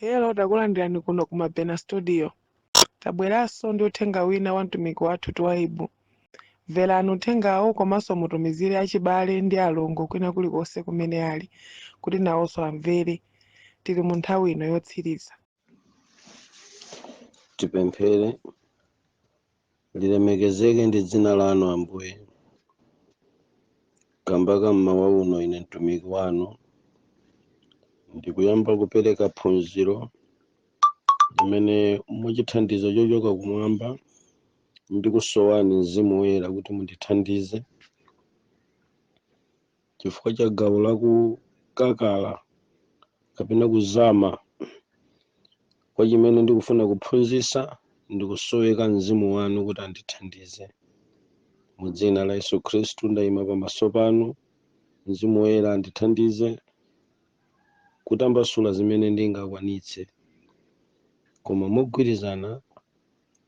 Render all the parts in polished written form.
Hello, takulandirani kuno ku Mabena Studio. Tabweranso ndi uthenga wina wa mtumiki wathu Twaibu. Mverani uthengawo komanso mutumizire achibale ndi alongo kwina kulikonse kumene ali kuti nawonso amvere. Tili mu nthawi ino yotsiriza. Tipemphere. Lilemekezeke ndi dzina lanu, Ambuye, kamba ka mmawa uno. Ine mtumiki wanu ndikuyamba kupereka phunziro limene muchithandizo chochoka kumwamba ndikusowani Mzimu Woyera kuti mundithandize, chifukwa cha gawo lakukakala kapena kuzama kwa chimene ndikufuna kuphunzitsa. Ndikusoweka Mzimu wanu kuti andithandize. Mu dzina la Yesu Khristu ndayima pamaso panu. Mzimu Woyera andithandize kutambasula zimene ndingakwanitse, koma mogwirizana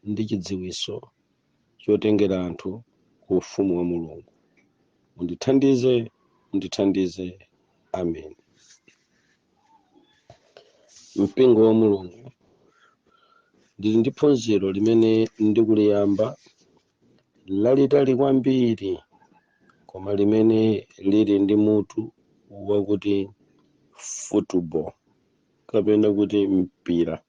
ndi chidziwitso chotengera anthu ku ufumu wa Mulungu. Mundithandize, mundithandize, amen. Mpingo wa Mulungu, ndili ndi phunziro limene ndikuliyamba lalitali kwambiri, koma limene lili ndi mutu wakuti football kapena kuti mpira.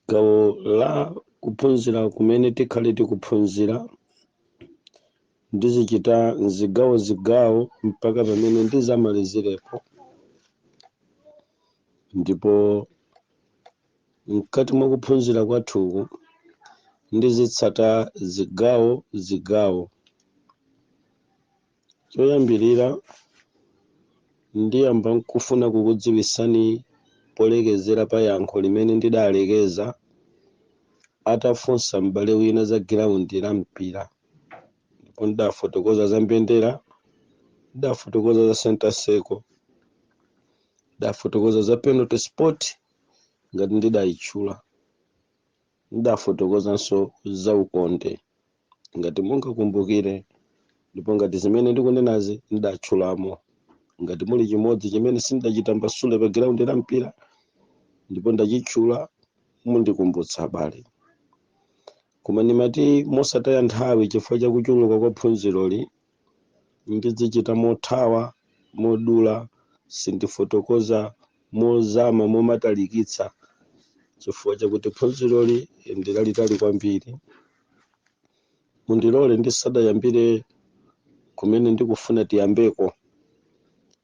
Gawo la kuphunzira kumene tikhale tikuphunzira ndizichita mzigawo zigawo mpaka pamene ndizamalizirepo. Ndipo mkati mwa kuphunzira kwathuku ndizitsata zigawo zigawo. Choyambirira, ndiyamba nkufuna kukudziwisani polekezera pa yankho limene ndidalekeza atafunsa m'bale wina za giraundi la mpira. Ndipo ndidafotokoza za mbendera, ndidafotokoza za center circle, ndidafotokoza za penalty spot ngati ndidayitchula, ndidafotokozanso za ukonde ngati mungakumbukire. Ndipo ngati zimene ndikunenazi ndidatchulamo, ngati muli chimodzi chimene sindachitambasule pa giraundi la mpira ndipo ndachitchula, mundikumbutsa, abale. Koma ndimati mosataya nthawi, chifukwa cha kuchuluka kwa phunziroli, ndizichita mothawa, modula. Sindifotokoza mozama, momatalikitsa, chifukwa chakuti phunziroli ndi lalitali kwambiri. Mundilole ndisadayambire kumene ndikufuna tiyambeko,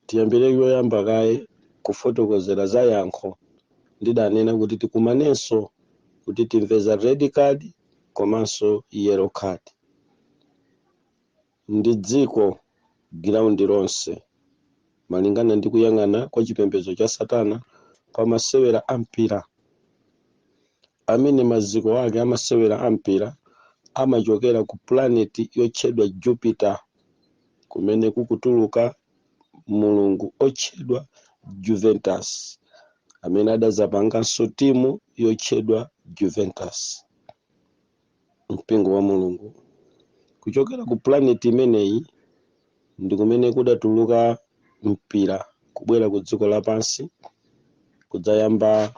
tiyambire yoyamba kaye kufotokozera za yankho ndidanena kuti tikumanenso kuti timve za red card komanso yellow card. Ndi dziko giraundi lonse, malingana ndi kuyang'ana kwa chipembedzo cha satana pa masewera a mpira, amene maziko ake amasewera a mpira amachokera ku planet yotchedwa Jupiter, kumene kukutuluka mulungu otchedwa Juventus, amene adazapanganso timu yotchedwa Juventus. Mpingo wa Mulungu, kuchokera ku planet imeneyi ndi kumene kudatuluka mpira kubwera ku dziko lapansi, kudzayamba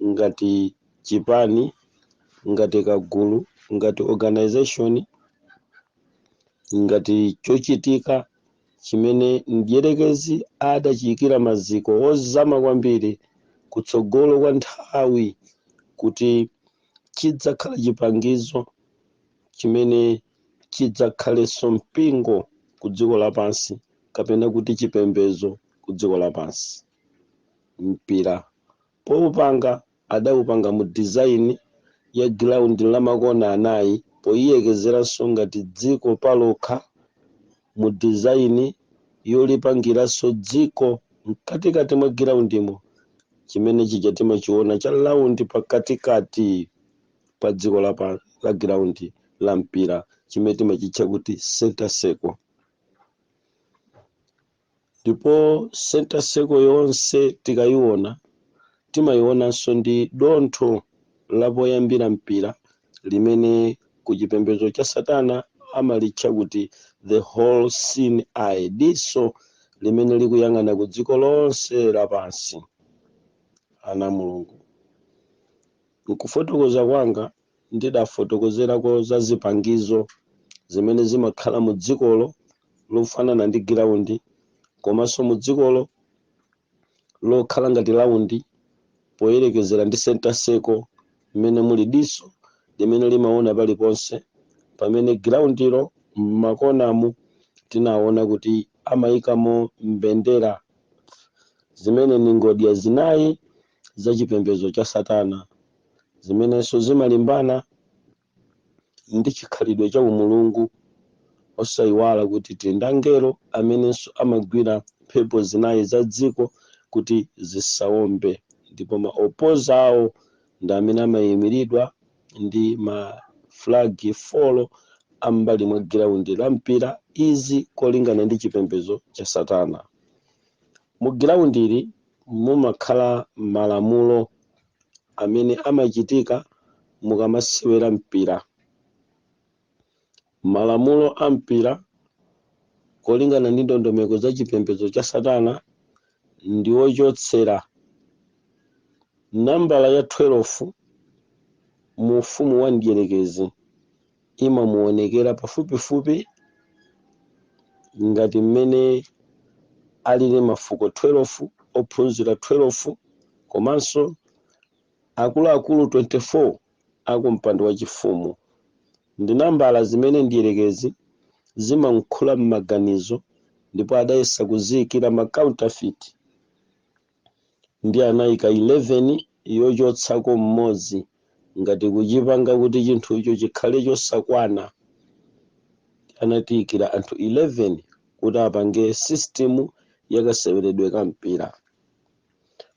ngati chipani, ngati kagulu, ngati organization, ngati chochitika chimene mdierekezi adachiyikira maziko ozama kwambiri kutsogolo kwa nthawi, kuti chidzakhala chipangizo chimene chidzakhalenso mpingo ku dziko lapansi kapena kuti chipembedzo ku dziko lapansi. Mpira powupanga adawupanga mu design ya ground la makona anayi, poyiyekezeranso ngati dziko palokha, mu design yolipangiranso dziko mkatikati mwa groundimo, chimene chija timachiona cha round pakatikati pa dziko la ground la mpira, chimene timachitcha kuti center circle. Ndipo center circle yonse tikayiona, timayionanso ndi dontho lapoyambira mpira limene ku chipembedzo cha satana amalitcha kuti the all seeing eye, diso limene likuyang'ana ku dziko lonse lapansi. Ana a Mulungu, nkufotokoza kwanga ndidafotokozerako za zipangizo zimene zimakhala mu dzikolo lofanana ndi giraundi, komanso mu dzikolo lokhala ngati round poyerekezera ndi center circle, mmene muli diso limene limaona paliponse, pamene giraundilo mmakonamu tinaona kuti amayikamo mbendera zimene ni ngodya zinayi za chipembedzo cha Satana, zimenenso zimalimbana ndi chikhalidwe cha umulungu. Osayiwala kuti tili ndi angelo amenenso amagwira mphepo zinayi za dziko kuti zisawombe, ndipo ma opposer awo ndi amene amayimiridwa ndi ma flag four ambali mwa giraundi la mpira. Izi kolingana ndi chipembedzo cha Satana, mu giraundili mumakhala malamulo amene amachitika mukamasewera mpira. Malamulo a mpira kolingana ndi ndondomeko za chipembedzo cha Satana ndi wochotsera nambala ya 12 mu ufumu wa mdierekezi. Imamuonekera pafupifupi ngati mmene alili mafuko 12, ophunzira 12, komanso akuluakulu 24 akumpando wachifumu. Ndi nambala zimene mdierekezi zimankhula m'maganizo, ndipo adayesa kuziyikira ma counterfeit ndi anayika 11 yochotsako mmodzi, ngati kuchipanga kuti chinthucho chikhale chosakwana. Anatiyikira anthu 11 kuti apange system yakaseweredwe ka mpira.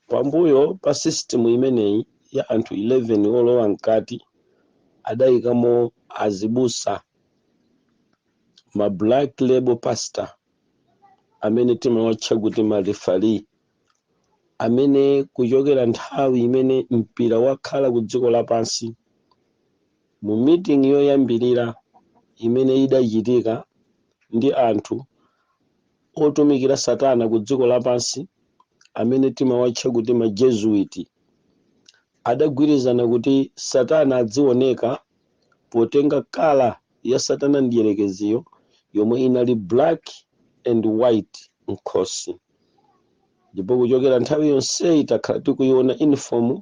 Pambuyo pa system imeneyi ya anthu 11 olowa mkati, adayikamo azibusa, ma black label pastor, amene timawatcha kuti ma referee, amene kuchokera nthawi imene mpira wakhala ku dziko lapansi, mu meeting yoyambirira imene idachitika ndi anthu otumikira Satana ku dziko lapansi amene timawatcha kuti ma Jesuit, adagwirizana kuti Satana adzioneka potenga colour ya Satana ndiyerekeziyo, yomwe inali black and white nkhosi. Ndipo kuchokera nthawi yonseyi takhala tikuiona uniform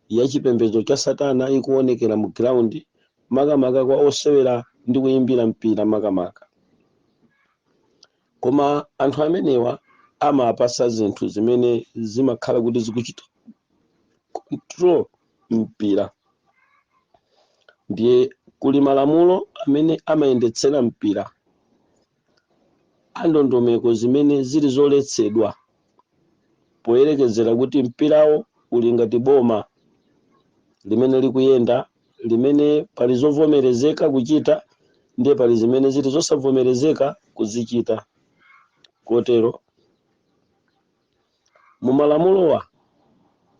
ya chipembedzo cha Satana ikuonekera mu ground, makamaka kwa osewera ndi kuyimbira mpira makamaka. Koma anthu amenewa amapasa zinthu zimene zimakhala kuti zikuchita control mpira. Ndiye kuli malamulo amene amayendetsera mpira, andondomeko zimene zili zoletsedwa, poyerekezera kuti mpirawo uli ngati boma limene likuyenda, limene pali zovomerezeka kuchita, ndiye pali zimene zili zosavomerezeka kuzichita. Kotero mu malamulowa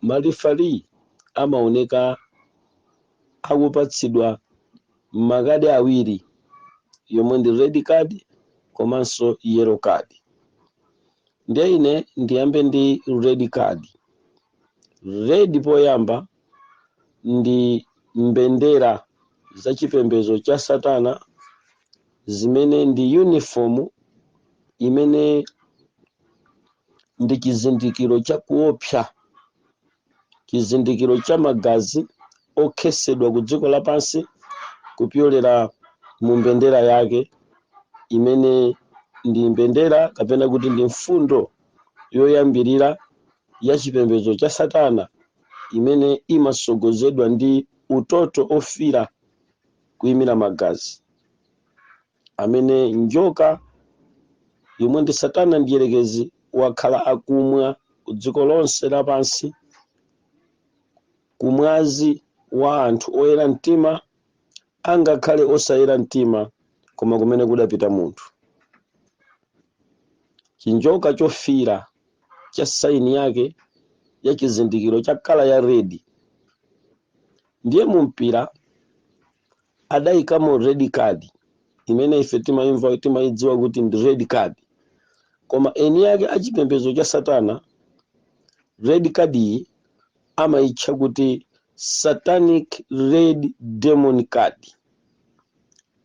ma referee amaoneka akupatsidwa makadi awiri, yomwe ndi red card komanso yellow card. Ndiye ine ndiyambe ndi red card. Red poyamba ndi mbendera za chipembedzo cha Satana, zimene ndi uniform imene ndi chizindikiro cha kuopsa, chizindikiro cha magazi okhesedwa ku dziko lapansi kupyolera mu mbendera yake, imene ndi mbendera kapena kuti ndi mfundo yoyambirira ya chipembedzo cha Satana, imene imasogozedwa ndi utoto ofira kuyimira magazi amene njoka yomwe ndi Satana ndiyerekezi wakhala akumwa ku dziko lonse lapansi, kumwazi wa anthu oyera mtima angakhale osayera mtima, koma kumene kudapita munthu. Chinjoka chofira cha sign yake ya chizindikiro cha colour ya red. Ndiye mumpira adayikamo red card imene ife timayimva, timayidziwa kuti ndi red card, koma eni yake achipembedzo cha Satana red card iyi Amayitcha kuti satanic red demon card.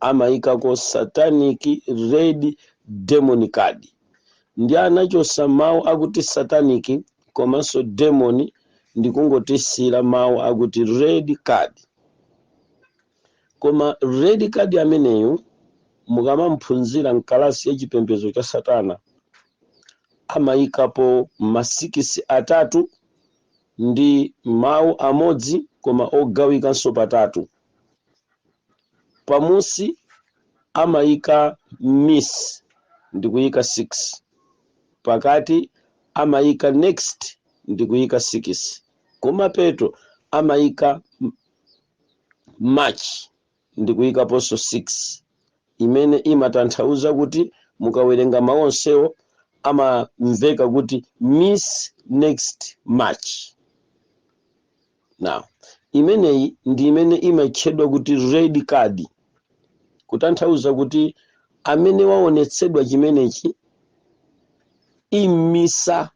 Amayikako satanic red demon card ndi anachosa mawu akuti satanic komanso demon, ndikungotisira mawu akuti red card. Koma red card ameneyu, mukamamphunzira mkalasi ya chipembedzo cha satana, amayikapo ma 6 atatu ndi mawu amodzi koma ogawikanso patatu. Pamusi amayika miss ndikuyika 6, pakati amayika next ndikuyika 6, kumapeto amayika match ndikuyikaponso 6, imene imatanthauza kuti mukawerenga mawu onsewo amamveka kuti miss next match. Now, imeneyi ndi imene imatchedwa kuti red card, kutanthauza kuti amene waonetsedwa chimenechi imisa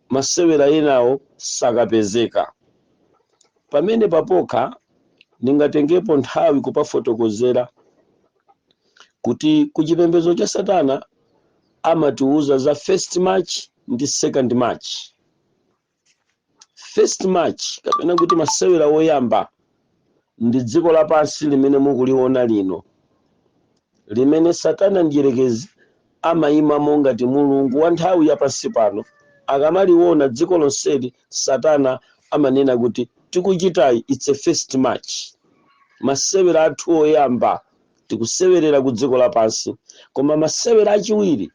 masewera enawo sakapezeka. Pamene papokha ndingatengepo nthawi kupafotokozera kuti kuchipembedzo cha satana amatiuza za first match ndi second match. First match, kapena kuti masewera woyamba, ndi dziko lapansi limene mukuliona lino, limene satana ndiyerekezi amayimamo ngati mulungu wa nthawi yapansi pano. Akamaliona dziko lonseli, satana amanena kuti tikuchitayi, it's a first match, masewera athu oyamba tikusewerera ku dziko lapansi. Koma masewera achiwiri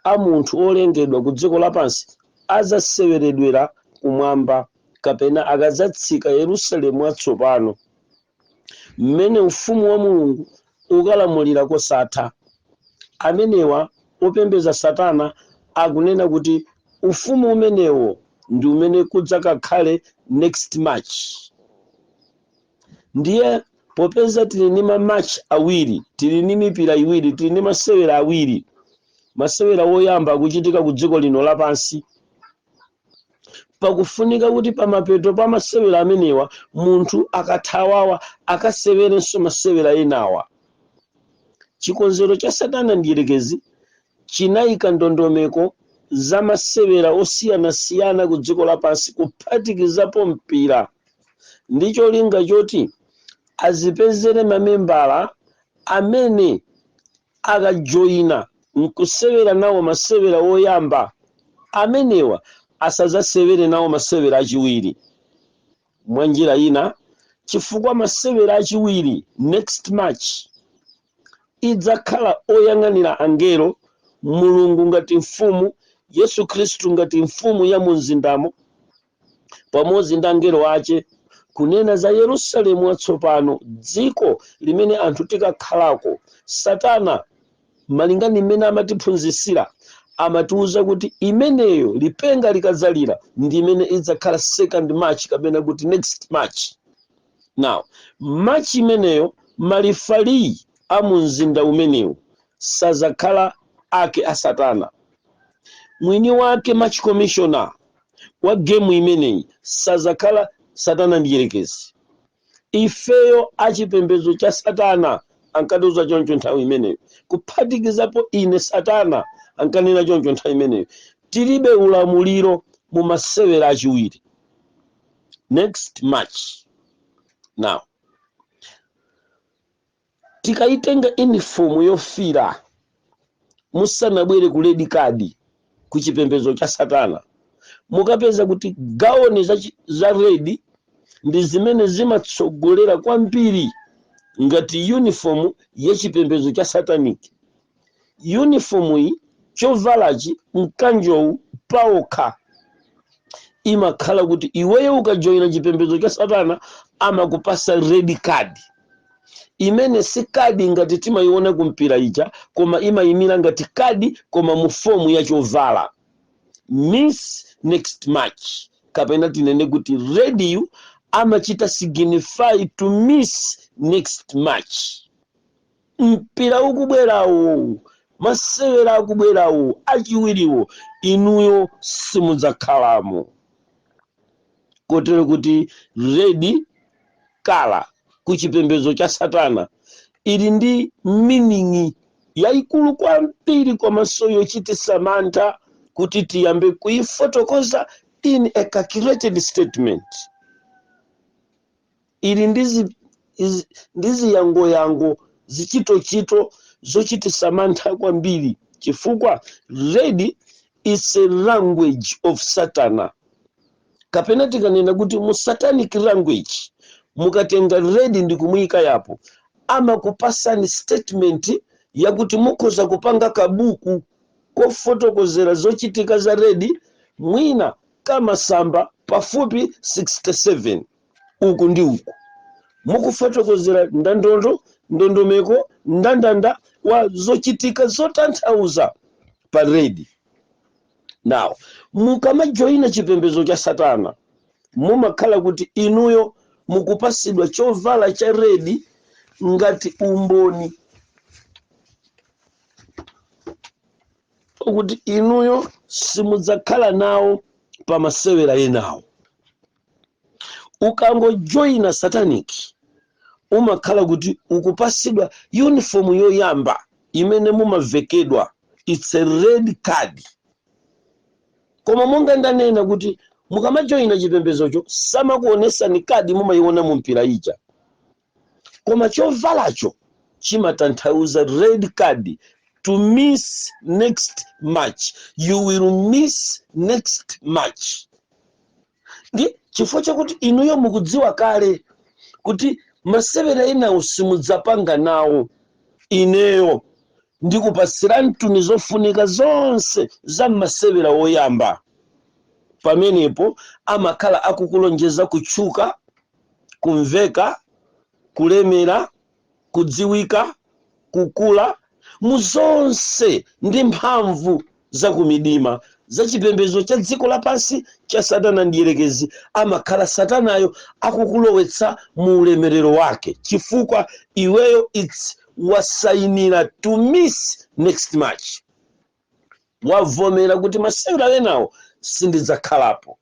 a munthu olengedwa ku dziko lapansi azaseweredwera kumwamba, kapena akadzatsika Yerusalemu watsopano, mmene ufumu wa Mulungu ukalamulira kosatha. Amenewa opembeza satana akunena kuti ufumu umenewo ndi umene kudzakakhale next match. Ndiye popeza tili ndi ma match awiri, tili ndi mipira iwiri, tili ndi masewera awiri, masewera woyamba akuchitika ku dziko lino lapansi, pakufunika kuti pamapeto pa masewera amenewa munthu akathawawa akasewerenso masewera enawa. Chikonzero cha satana ndiyerekezi chinayika ndondomeko za masewera osiyanasiyana ku dziko lapansi, kuphatikizapo mpira, ndi cholinga choti azipezere mamembala amene akajoyina nkusewera nawo masewera woyamba, amenewa asadzasewere nawo masewera achiwiri. Mwa njira ina, chifukwa masewera achiwiri, next match, idzakhala oyang'anira angelo, Mulungu ngati mfumu, Yesu Khristu ngati mfumu ya mu mzindamo pamodzi ndi angelo ache, kunena za Yerusalemu watsopano, dziko limene anthu tikakhalako. Satana, malinga ndi mmene amatiphunzitsira, amatiuza kuti imeneyo lipenga likadzalira ndi imene idzakhala second match, kapena kuti next match. Now, match imeneyo, ma referee a mu mzinda umenewu sazakhala ake a satana. Mwini wake, match commissioner wa game imeneyi, sazakhala satana ndiyerekezi. Ifeyo achipembedzo cha satana ankatiuza choncho nthawi imeneyo, kuphatikizapo ine, satana ankanena choncho nthawi imeneyo, tilibe ulamuliro mu masewera achiwiri, next match. Now, tikayitenga uniform yofira musanabwere ku red card ku chipembedzo cha satana, mukapeza kuti gown za red ndi zimene zimatsogolera kwambiri ngati uniform ya chipembedzo cha satanic. Uniform iyi, chovalachi, mkanjowu paokha imakhala kuti iweyo ukajoyina chipembedzo cha satana amakupasa red card, imene si kadi ngati timayiona kumpira ija, koma imayimira ngati kadi koma mu form ya chovala, miss next match, kapena tinene kuti red yu amachita signify to miss next match. Mpira ukubwerawo, masewera akubwerawo achiwiriwo, inuyo simudzakhalamo. Kotero kuti red color ku chipembedzo cha satana ili ndi meaning yayikulu kwambiri komanso yochititsa mantha kuti tiyambe kuifotokoza in a calculated statement. Ili ndi ziyangoyango, zichitochito zochititsa mantha kwambiri, chifukwa red is a language of satana, kapena tikanena kuti mu satanic language, mukatenga red ndi kumuyika yapo, amakupasani statement yakuti mukhoza kupanga kabuku kofotokozera zochitika za red, mwina kamasamba pafupi 67 uku ndi uku, mukufotokozera ndandondo, ndondomeko, ndandanda wa zochitika zotanthauza pa red. Now, mukamajoyina chipembedzo cha satana, mumakhala kuti inuyo mukupasidwa chovala cha red ngati umboni kuti inuyo simudzakhala nawo pa masewera enawo. Ukangojoyina satanic, umakhala kuti ukupasidwa uniform yoyamba imene mumavekedwa, it's a red card. Koma monga ndanena kuti mukamajoyina chipembezocho samakuonesani kadi mumayiona mu mpira ija, koma chovalacho chimatanthauza red card to miss next match. You will miss next match. Ndi chifukwa chakuti inuyo mukudziwa kale kuti masewera enawo simudzapanga nawo, ineyo ndikupasirani tuni zofunika zonse za masewera woyamba. Pamenepo amakhala akukulonjeza kutchuka, kumveka, kulemera, kudziwika, kukula mu zonse ndi mphamvu za kumidima za chipembedzo cha dziko lapansi cha satana ndiyerekezi. Amakhala satanayo akukulowetsa mu ulemerero wake, chifukwa iweyo its wasayinira to miss next match, wavomera kuti masewera enawo sindidzakhalapo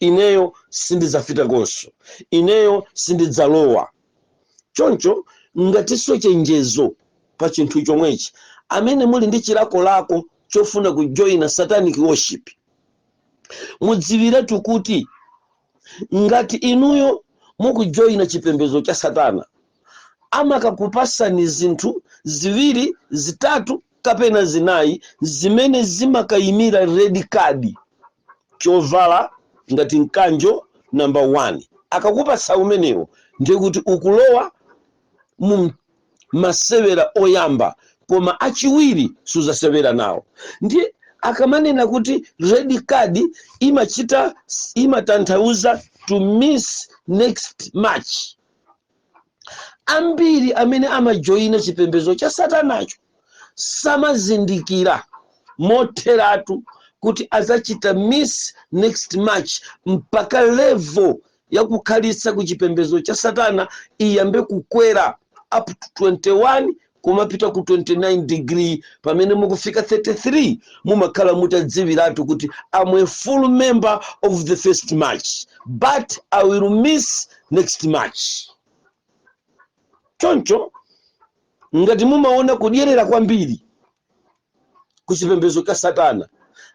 ineyo, sindidzafikakonso ineyo, sindidzalowa. Choncho ngatinso chenjezo pa chinthu chomwechi, amene muli ndi chilakolako chofuna kujoyina satanic worship, mudziwiretu kuti ngati inuyo mukujoyina chipembedzo cha satana, amakakupasani zinthu ziwiri, zitatu kapena zinayi zimene zimakayimira red card. Chovala ngati mkanjo number 1, akakupasa umenewo ndiye kuti ukulowa mu masewera oyamba, koma achiwiri suzasewera nawo. Ndiye akamanena kuti red card imachita, imatanthauza to miss next match, ambiri amene amajoyina chipembedzo cha satanacho samazindikira motheratu kuti azachita miss next match mpaka level yakukhalitsa ku chipembedzo cha satana iyambe kukwera up to 21 kumapita ku 29 degree. Pamene mukufika 33, mumakhala mutadziwiratu kuti I'm a full member of the first match, but I will miss next match. Choncho ngati mumaona kudyerera kwambiri ku chipembedzo cha satana,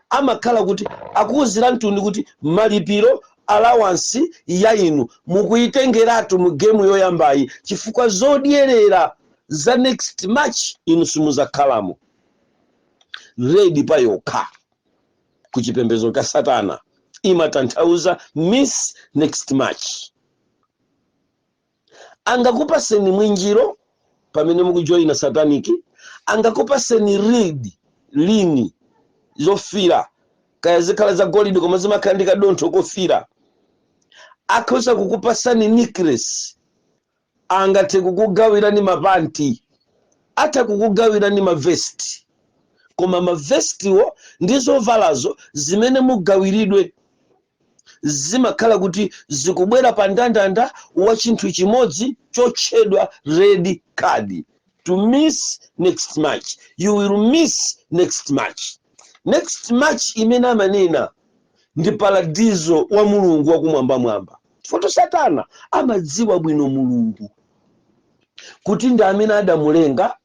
amakhala kuti akuwuzira mtundu kuti malipiro, allowance ya inu mukuyitengeratu mu gemu yoyambayi, chifukwa zodyerera za next match inu simudzakhalamo. Red pa yokha ku chipembedzo cha satana imatanthauza miss next match. Angakupaseni mwinjiro pamene mukujoyina satanic, angakupaseni red ring zofira, kaya zikhala za golide koma zimakhala ndi kadontho kofira, akhoza kukupasani necklace, angathe kukugawirani mapanti, atha kukugawirani mavesti, koma mavestiwo ndi zovalazo zimene mugawiridwe zimakhala kuti zikubwera pa ndandanda wa chinthu chimodzi chotchedwa red card to miss next match. You will miss next match. Next match imene amanena Ndi paradizo wa Mulungu wakumwambamwamba. Foto Satana amadziwa bwino Mulungu kuti ndi amene adamulenga,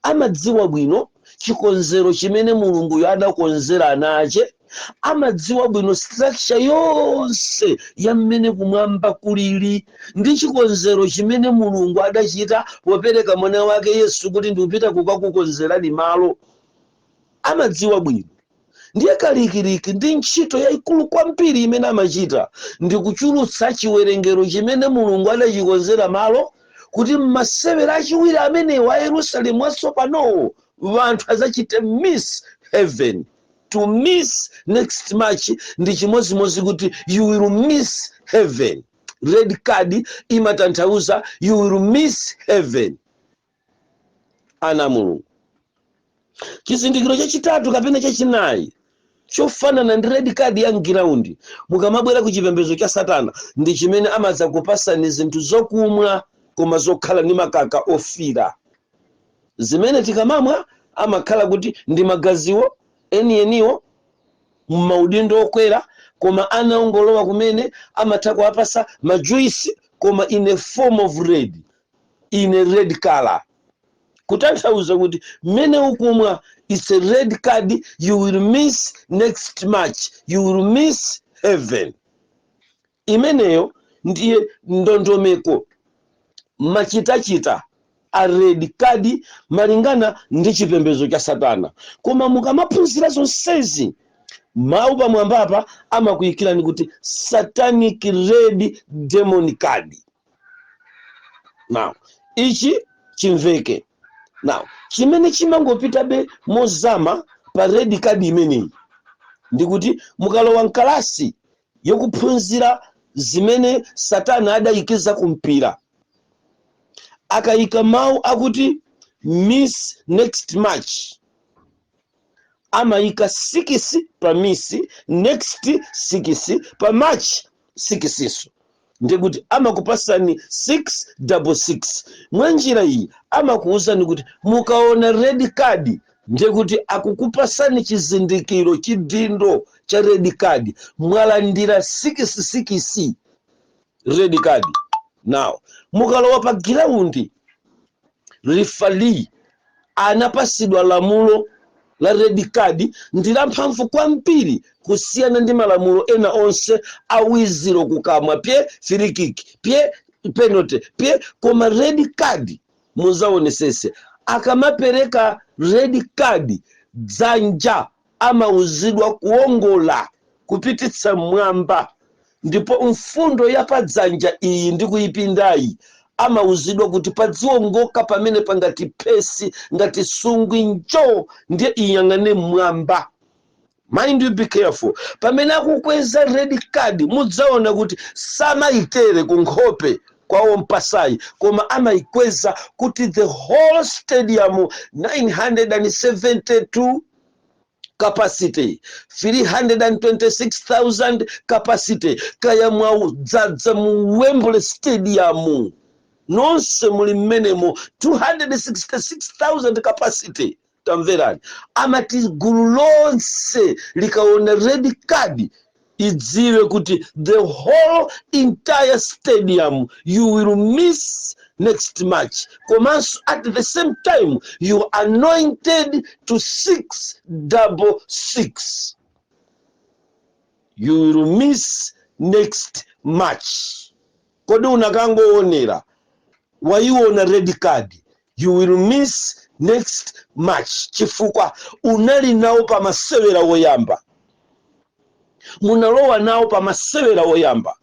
amadziwa bwino chikonzero chimene Mulunguyo adakonzera ana ache, amadziwa bwino structure yonse ya mmene kumwamba kulili ndi chikonzero chimene Mulungu adachita popereka mwana wake Yesu kuti ndikupita kukakukonzerani malo. Amadziwa bwino. Ndiye kalikiliki ndi ntchito yayikulu kwambiri imene amachita ndi kuchulutsa chiwerengero chimene Mulungu adachikonzera malo, kuti mmasewera achiwiri amenewa a Yerusalemu watsopanowo anthu adzachite miss heaven. To miss next match ndi chimodzimodzi kuti you will miss heaven. Red card imatanthauza you will miss heaven. Ana Mulungu, chizindikiro chachitatu kapena chachinayi chofanana ndi red card ya m'ground, mukamabwera ku chipembedzo cha Satana, ndi chimene amadza kupasani zinthu zokumwa koma zokhala ndi makaka ofira, zimene tikamamwa amakhala kuti ndi magaziwo enieniwo m'maudindo okwera. Koma ana ongolowa kumene amatha kuwapasa majuisi, koma in a form of red, in a red color, kutanthauza kuti mmene ukumwa, it's a red card, you will miss next match, you will miss heaven. Imeneyo ndiye ndondomeko, machitachita a red card malingana ndi chipembedzo cha Satana. Koma mukamaphunzira zonsezi, mawu pamwambapa amakuyikirani kuti satanic red demon card. Now ichi chimveke. Now chimene chimangopitabe mozama pa red card imeneyi ndikuti mukalowa mkalasi yokuphunzira zimene Satana adayikiza kumpira, akayika mawu akuti "miss next match", amayika 6 pa miss next, 6 pa match, 6 iso, ndikuti amakupasani 666. Mwa njira iyi amakuwuzani kuti mukaona red card, ndikuti akukupasani chizindikiro, chidindo cha red card, mwalandira 66 red card. Now mukalowa pa ground, referee anapasidwa lamulo la red card, ndi lamphamvu kwambiri kusiyana ndi malamulo ena onse awiziro kukamwa, pye free kick, pye penalty, pye. Koma red card, muzaonesese, akamapereka red card, dzanja amauzidwa kuongola kupititsa mwamba, ndipo mfundo ya padzanja iyi ndi kuyipindayi amauzidwa kuti padziwongoka pamene pangati phesi, ngati sungwi njo, ndiye iyang'ane mmwamba. Mind you, be careful. Pamene akukweza red card, mudzaona kuti samayitere ku nkhope kwawo mpasayi, koma amayikweza kuti the whole stadium, 972 capacity, 326,000 capacity, kaya mwadzadza mu Wembley Stadium nonse muli mmenemo, 266,000 capacity, tamverani, amati gulu lonse likaona red card, idziwe kuti the whole entire stadium, you will miss next match, komanso at the same time you are anointed to 666, you will miss next match. Kodi unakangoonera, wayiona red card, you will miss next match, chifukwa unali nawo pa masewera woyamba, munalowa nawo pa masewera woyamba.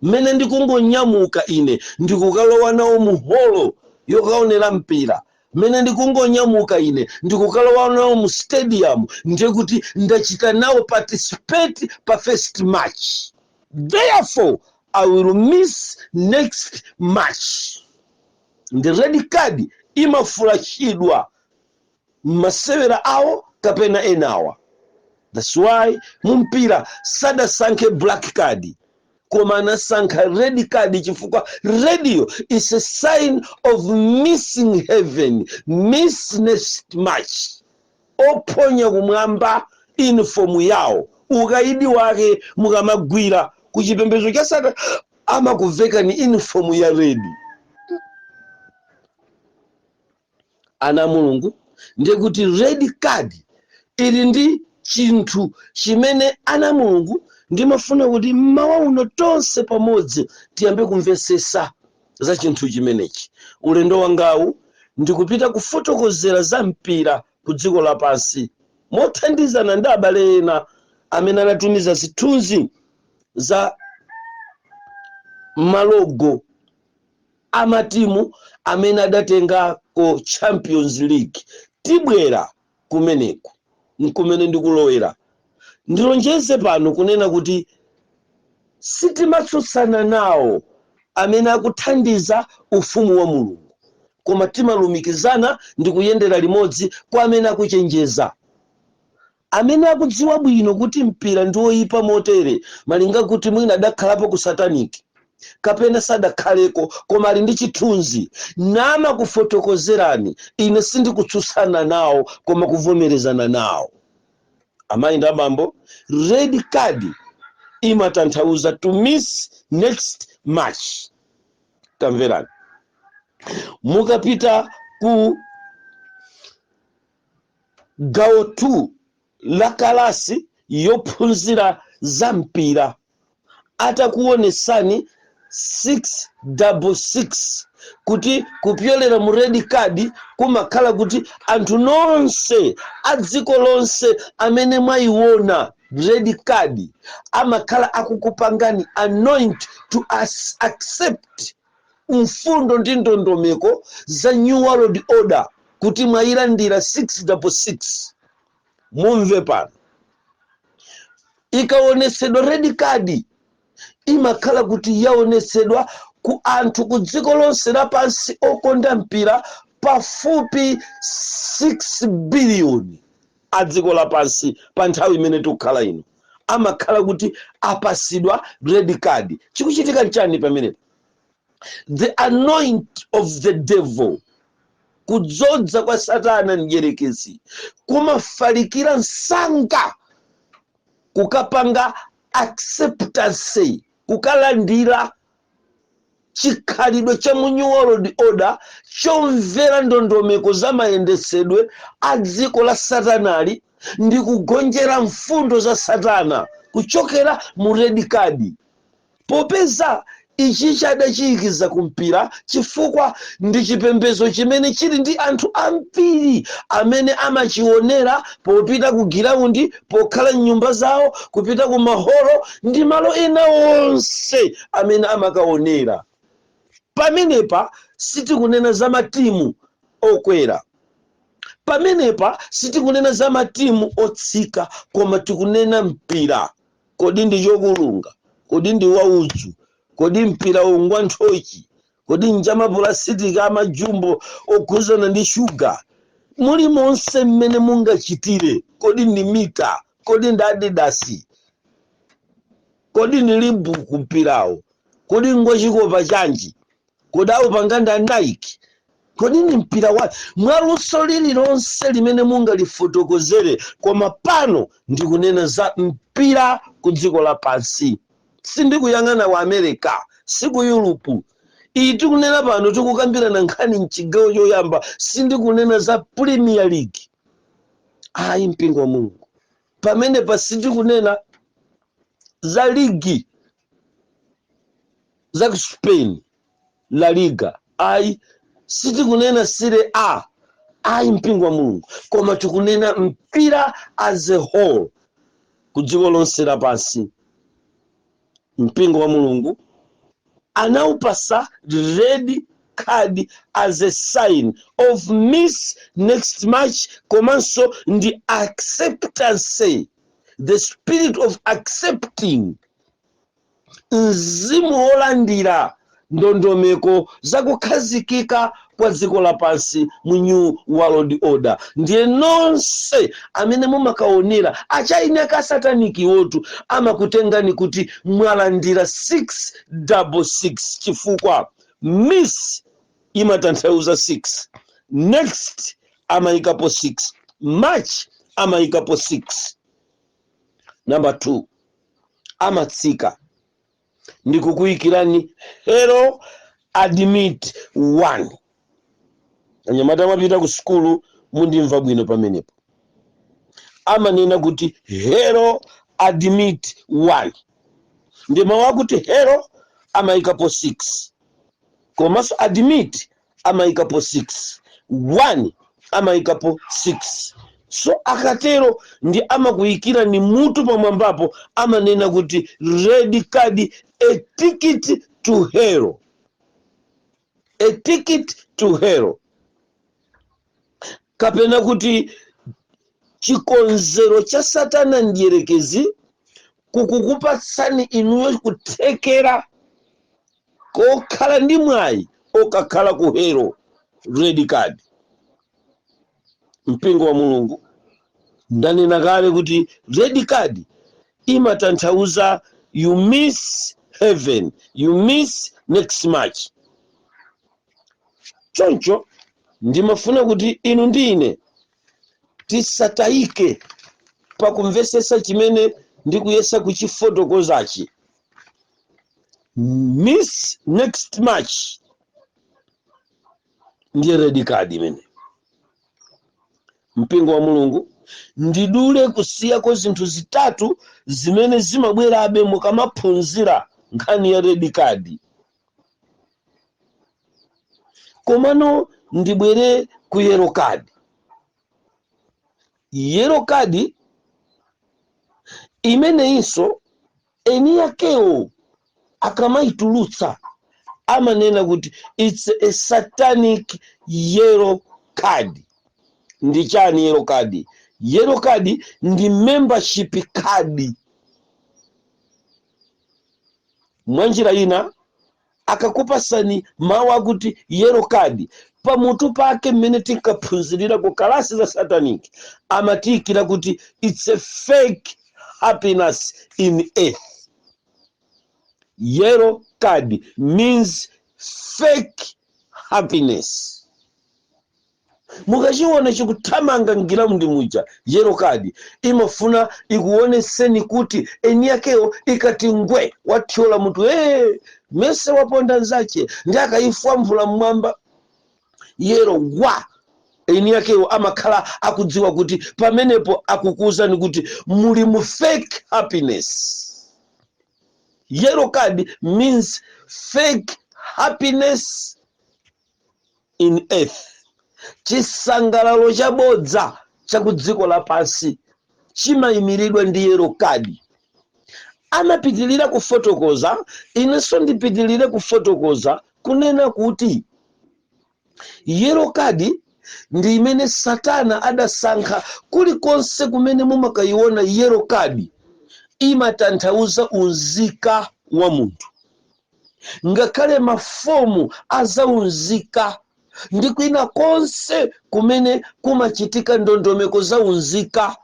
Mmene ndikungonyamuka ine ndikukalowa nawo mu holo yokaonera mpira, mmene ndikungonyamuka ine ndikukalowa nawo mu stadium, ndiye kuti ndachita nawo participate pa first match, therefore I will miss next match. Ndi red card imafulashidwa masewera awo kapena enawa. That's why mumpira sadasankhe black card, koma anasankha red card, chifukwa red yo is a sign of missing heaven, miss next match. Oponya kumwamba uniform yawo Ukaidi wake mukamagwira ku chipembedzo cha Satana, amakuvekani uniform ya red. Ana Mulungu, ndiye kuti red card ili ndi chinthu chimene, ana Mulungu, ndimafuna kuti mmawa uno tonse pamodzi tiyambe kumvesesa za chinthu chimenechi. Ulendo wangawu ndikupita kufotokozera za mpira ku dziko lapansi mothandizana ndi abale ena amene anatumiza zithunzi za malogo amatimu amene adatengako Champions League. Tibwera kumeneku, nkumene ndikulowera. Ndilonjeze pano kunena kuti sitimatsutsana nawo amene akuthandiza ufumu wa Mulungu, koma timalumikizana ndi kuyendera limodzi kwa amene akuchenjeza, amene akudziwa bwino kuti mpira ndi woyipa motere, malinga kuti mwina adakhalapo ku satanic kapena sadakhaleko, koma ali ndi chithunzi namakufotokozerani. Ine sindikutsutsana nawo, koma kuvomerezana nawo. Amayi ndi abambo, red card imatanthauza to miss next match. Tamverani, mukapita ku gawo 2 la kalasi yophunzira za mpira, atakuonesani 666 kuti kupyolera mu red card kumakhala kuti anthu nonse a dziko lonse amene mwayiona red card amakhala akukupangani anoint to accept mfundo ndi ndondomeko za New World Order, kuti mwayilandira 666. Mumve pano, ikaonetsedwa red card, imakhala kuti yaonetsedwa ku anthu ku dziko lonse lapansi okonda mpira pafupi 6 biliyoni a dziko lapansi pa nthawi imene tikukhala ino, amakhala kuti apasidwa red card. Chikuchitika nchani pamenepo? The anoint of the devil, kudzodza kwa Satana mdierekezi, kumafalikira msanga kukapanga acceptance, kukalandira chikhalidwe cha mu New World Order chomvera ndondomeko za mayendetsedwe a dziko la Satanali ndi kugonjera mfundo za Satana kuchokera mu red card. Popeza ichi chadachiyikiza kumpira chifukwa ndi chipembedzo chimene chili ndi anthu ambiri amene amachionera popita ku giraundi, pokhala mnyumba zawo, kupita ku maholo ndi malo ena onse amene amakaonera. Pamenepa sitikunena za matimu okwera, pamenepa sitikunena za matimu otsika, koma tikunena mpira. Kodi ndi chokulunga? Kodi ndi waudzu? Kodi mpira ungwa nthochi? Kodi njamapulasitiki amajumbo okhuzana ndi shuga? Muli monse mmene mungachitire, kodi ndi mita? Kodi ndi Adidas? Kodi ndi Reebok mpirawo? Kodi ngwachikopa chanji? Kodi awupanga ndi a Nike? Kodi ndi mpira wa mwaluso lililonse limene mungalifotokozere? Koma pano ndikunena za mpira ku dziko lapansi. Sindikuyang'ana ku America, si ku Europe iyi tikunena pano. Tikukambirana nkhani mchigawo choyamba. Sindikunena za Premier League, ayi, mpingo wa Mulungu. Pamenepa sitikunena za ligi za ku Spain, La Liga, ayi. Sitikunena Serie A, ayi, mpingo wa Mulungu. Koma tikunena mpira as a whole ku dziko lonse lapansi. Mpingo wa Mulungu, anawupasa red card as a sign of miss next match, komanso ndi acceptance, the spirit of accepting, mzimu wolandira ndondomeko zakukhazikika kwa dziko lapansi mu New World Order. Ndiye nonse amene mumakaonera, achaine ka satanic wotu amakutengani kuti mwalandira 666, chifukwa miss imatanthauza 6, next amayikapo 6, match amayikapo 6. Namba 2, amatsika ndikukuyikirani hell admit 1. Anyamata amapita ku sukulu, mundimva bwino pamenepo. Amanena kuti hell admit 1, ndi mawu akuti hell amayikapo 6, komanso admit amayikapo 6, 1 amayikapo 6. So akatero ndi amakuyikira ni mutu pamwambapo, amanena kuti red card, a ticket to hell, a ticket to hell, kapena kuti chikonzero cha Satana ndiyerekezi kukukupatsani inuyo kuthekera kokhala ndi mwayi okakhala ku hell, red card. Mpingo wa Mulungu, ndanena kale kuti red card imatanthauza you miss heaven, you miss next match. Choncho ndimafuna kuti inu ndi ine tisatayike pakumvesesa chimene ndikuyesa kuchifotokozachi. Miss next match ndiye red card imene. Mpingo wa Mulungu, ndidule kusiyako zinthu zitatu zimene zimabwerabe mukamaphunzira nkhani ya red card, komano ndibwere ku yellow card. Yellow card imeneyinso eni yakewo akamayitulutsa amanena kuti it's a satanic yellow card. Ndi chani yellow card? Yellow card ndi membership card. Mwanjira ina, akakupasani mawu akuti yellow card, pamutu pake mmene tinkaphunzirira ku kalasi za satanic amatiyikira kuti it's a fake happiness in earth. Yellow card means fake happiness. Mukachiona chikuthamanga m'giraundi muja, yellow card imafuna ikuoneseni kuti eni yakeyo ikati ngwe, wathyola mutu, ee, mese waponda nzache, ndi akayifwamvula mmwamba yellow wa, eni yakeyo amakhala akudziwa kuti pamenepo akukuwuzani kuti muli mu fake happiness. Yellow card means fake happiness in earth, chisangalalo chabodza cha ku dziko lapansi chimayimiridwa ndi yellow card. Amapitilira kufotokoza, inenso ndipitilire kufotokoza kunena kuti yellow card ndi imene Satana adasankha. Kulikonse kumene mumakayiona yellow card, imatanthauza unzika wa munthu. Ngakhale mafomu azaunzika ndi kwina konse kumene kumachitika ndondomeko za unzika,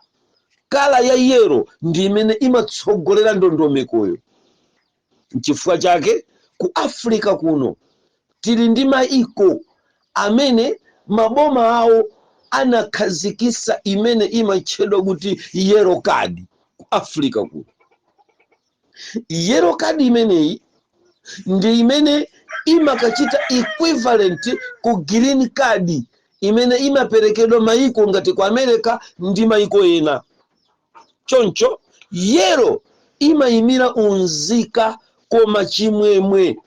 colour ya yellow ndi imene imatsogolera ndondomekoyo. Nchifukwa chake ku Africa kuno tili ndi maiko amene maboma awo anakhazikisa imene imatchedwa kuti yellow card. Ku Africa kuno yellow card imeneyi ndi imene imakachita equivalent ku green card imene imaperekedwa maiko ngati ku America ndi maiko ena. Choncho yellow imayimira unzika, koma chimwemwe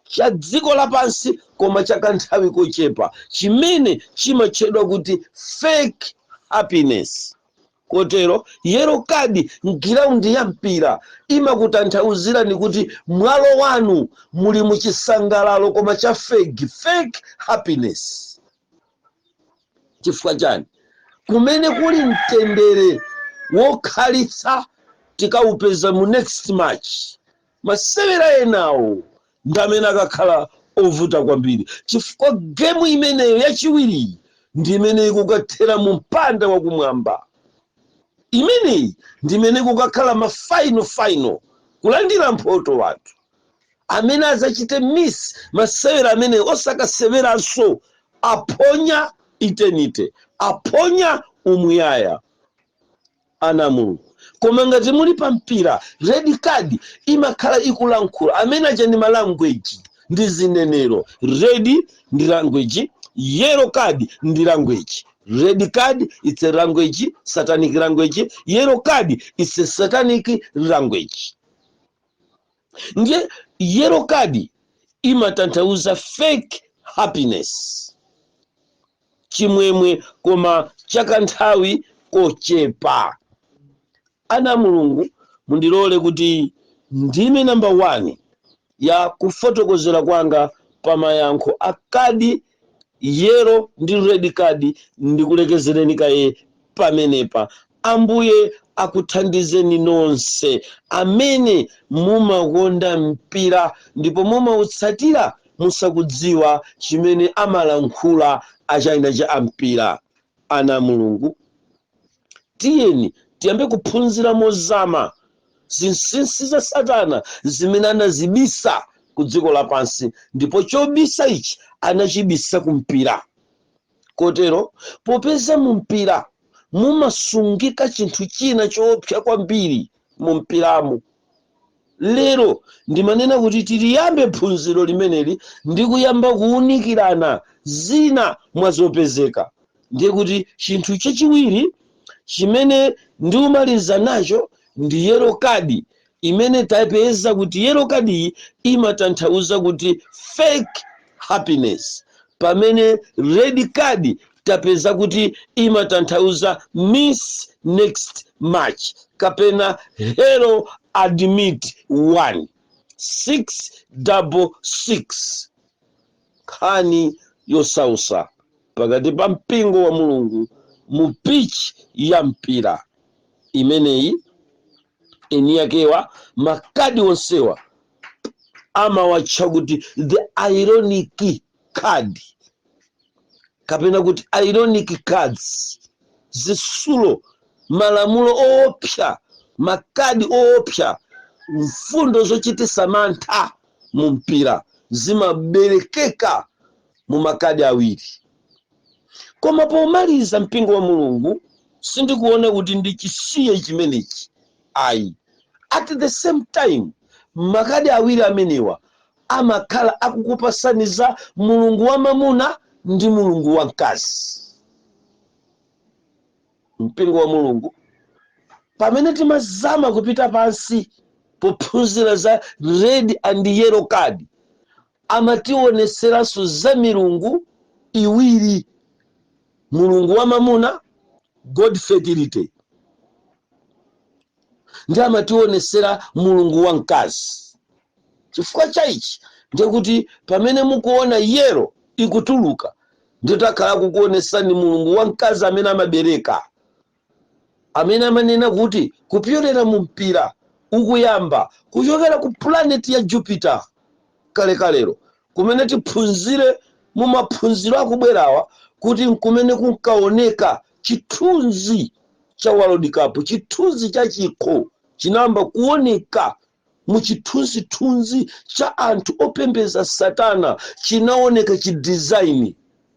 cha dziko lapansi, koma cha kanthawi kochepa, chimene chimatchedwa kuti fake happiness. Kotero yellow card mgiraundi ya mpira imakutanthauzirani kuti mwalo wanu muli muchisangalalo, koma cha fake, fake happiness. Chifukwa chani? Kumene kuli mtendere wokhalitsa tikawupeza mu next match. Masewera enawo ndi amene akakhala ovuta kwambiri, chifukwa gemu imeneyo yachiwiri ndi imene ikukathera mu mpanda wakumwamba. Imeneyi ndi imene kukakhala ma final final, kulandira mphoto. Wathu amene azachite miss masewera amene osakaseweranso, aphonya eternity, aphonya umuyaya. Ana Mulungu, Koma ngati muli pa mpira, red card imakhala ikulankhula. Amene aja ndi malanguage, ndi zinenero. Red ndi language, yellow card ndi language. Red card, it's a language, satanic language. Yellow card, it's a satanic language. Ndiye yellow card imatanthauza fake happiness, chimwemwe koma chakanthawi kochepa. Ana Mulungu, mundilole kuti ndime namba 1 ya kufotokozera kwanga pa mayankho a kadi yellow ndi red card ndikulekezereni kaye pamenepa. Ambuye akuthandizeni nonse amene mumakonda mpira ndipo mumautsatira musakudziwa chimene amalankhula achina cha ampira. Ana Mulungu, tiyeni tiyambe kuphunzira mozama zinsinsi za Satana zimene anazibisa ku dziko lapansi, ndipo chobisa ichi anachibisa ku mpira. Kotero popeza mu mpira mumasungika chinthu china choopsa kwambiri mu mpiramo, lero ndimanena kuti tiliyambe phunziro limeneli ndi kuyamba kuwunikirana zina mwa zopezeka. Ndiye kuti chinthu chachiwiri chimene ndiumaliza nacho ndi yellow card, imene tapeza kuti yellow card iyi imatanthauza kuti fake happiness, pamene red card tapeza kuti imatanthauza miss next match kapena hell admit 1 6 double 6. Nkhani yosausa pakati pa mpingo wa Mulungu mu pitch ya mpira imeneyi, eni yakewa makadi onsewa amawatcha kuti the ironic card kapena kuti ironic cards, zitsulo, malamulo oopsa, makadi oopsa, mfundo zochitisa mantha mu mpira zimaberekeka mu makadi awiri. Koma pomaliza, mpingo wa Mulungu, sindikuona kuti ndichisiye chimenechi ayi. At the same time, makadi awiri amenewa amakhala akukupasani za mulungu wa mamuna ndi mulungu wa mkazi. Mpingo wa Mulungu, pamene timazama kupita pansi pophunzira za red and yellow card, amationeseranso za milungu iwiri: mulungu wa mamuna, god fertility, ndi amationesera mulungu wa mkazi. Chifukwa cha ichi, ndiye kuti pamene mukuona yellow ikutuluka, nditakhala kukuonesani mulungu wa mkazi amene amabereka, amene amanena kuti kupyolera mu mpira ukuyamba kuchokera ku planet ya Jupiter kalekalero, kumene tiphunzire mu maphunziro akubwerawa kuti nkumene kunkaoneka chithunzi cha World Cup. Chithunzi cha chikho chinayamba kuoneka mu chithunzithunzi cha anthu opembeza Satana. Chinaoneka chidesign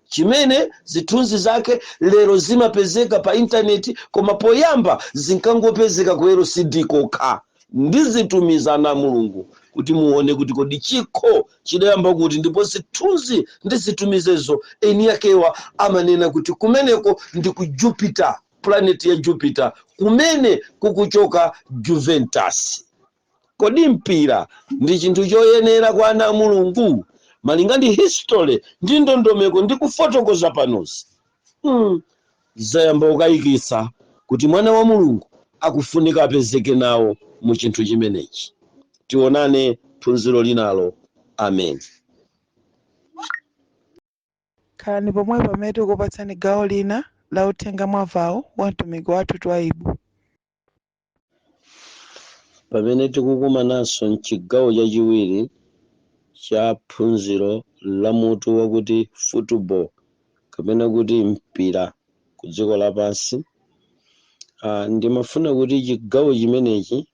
chimene zithunzi zake lero zimapezeka pa intaneti, koma poyamba zinkangopezeka ku LCD kokha. Ndizitumiza, ana Mulungu, kuti muone kuti kodi chikho chidayamba kuti, ndipo zithunzi ndizitumizezo eni yakewa amanena kuti kumeneko ndi ku Jupiter, planet ya Jupiter, kumene kukuchoka Juventus. Kodi mpira ndi chinthu choyenera kwa ana a Mulungu malinga ndi history ndi ndondomeko ndi kufotokoza panozi? Zayamba kukayikitsa kuti mwana wa Mulungu akufunika apezeke nawo mu chinthu chimenechi. Tionane phunziro linalo. Amen. Khalani pomwe pamene tikupatsani gawo lina la uthenga mwavawo wa mtumiki wathu Twaibu. Pamene tikukumananso mchigawo chachiwiri cha phunziro la mutu wakuti football kapena kuti mpira ku dziko lapansi, ndimafuna kuti chigawo chimenechi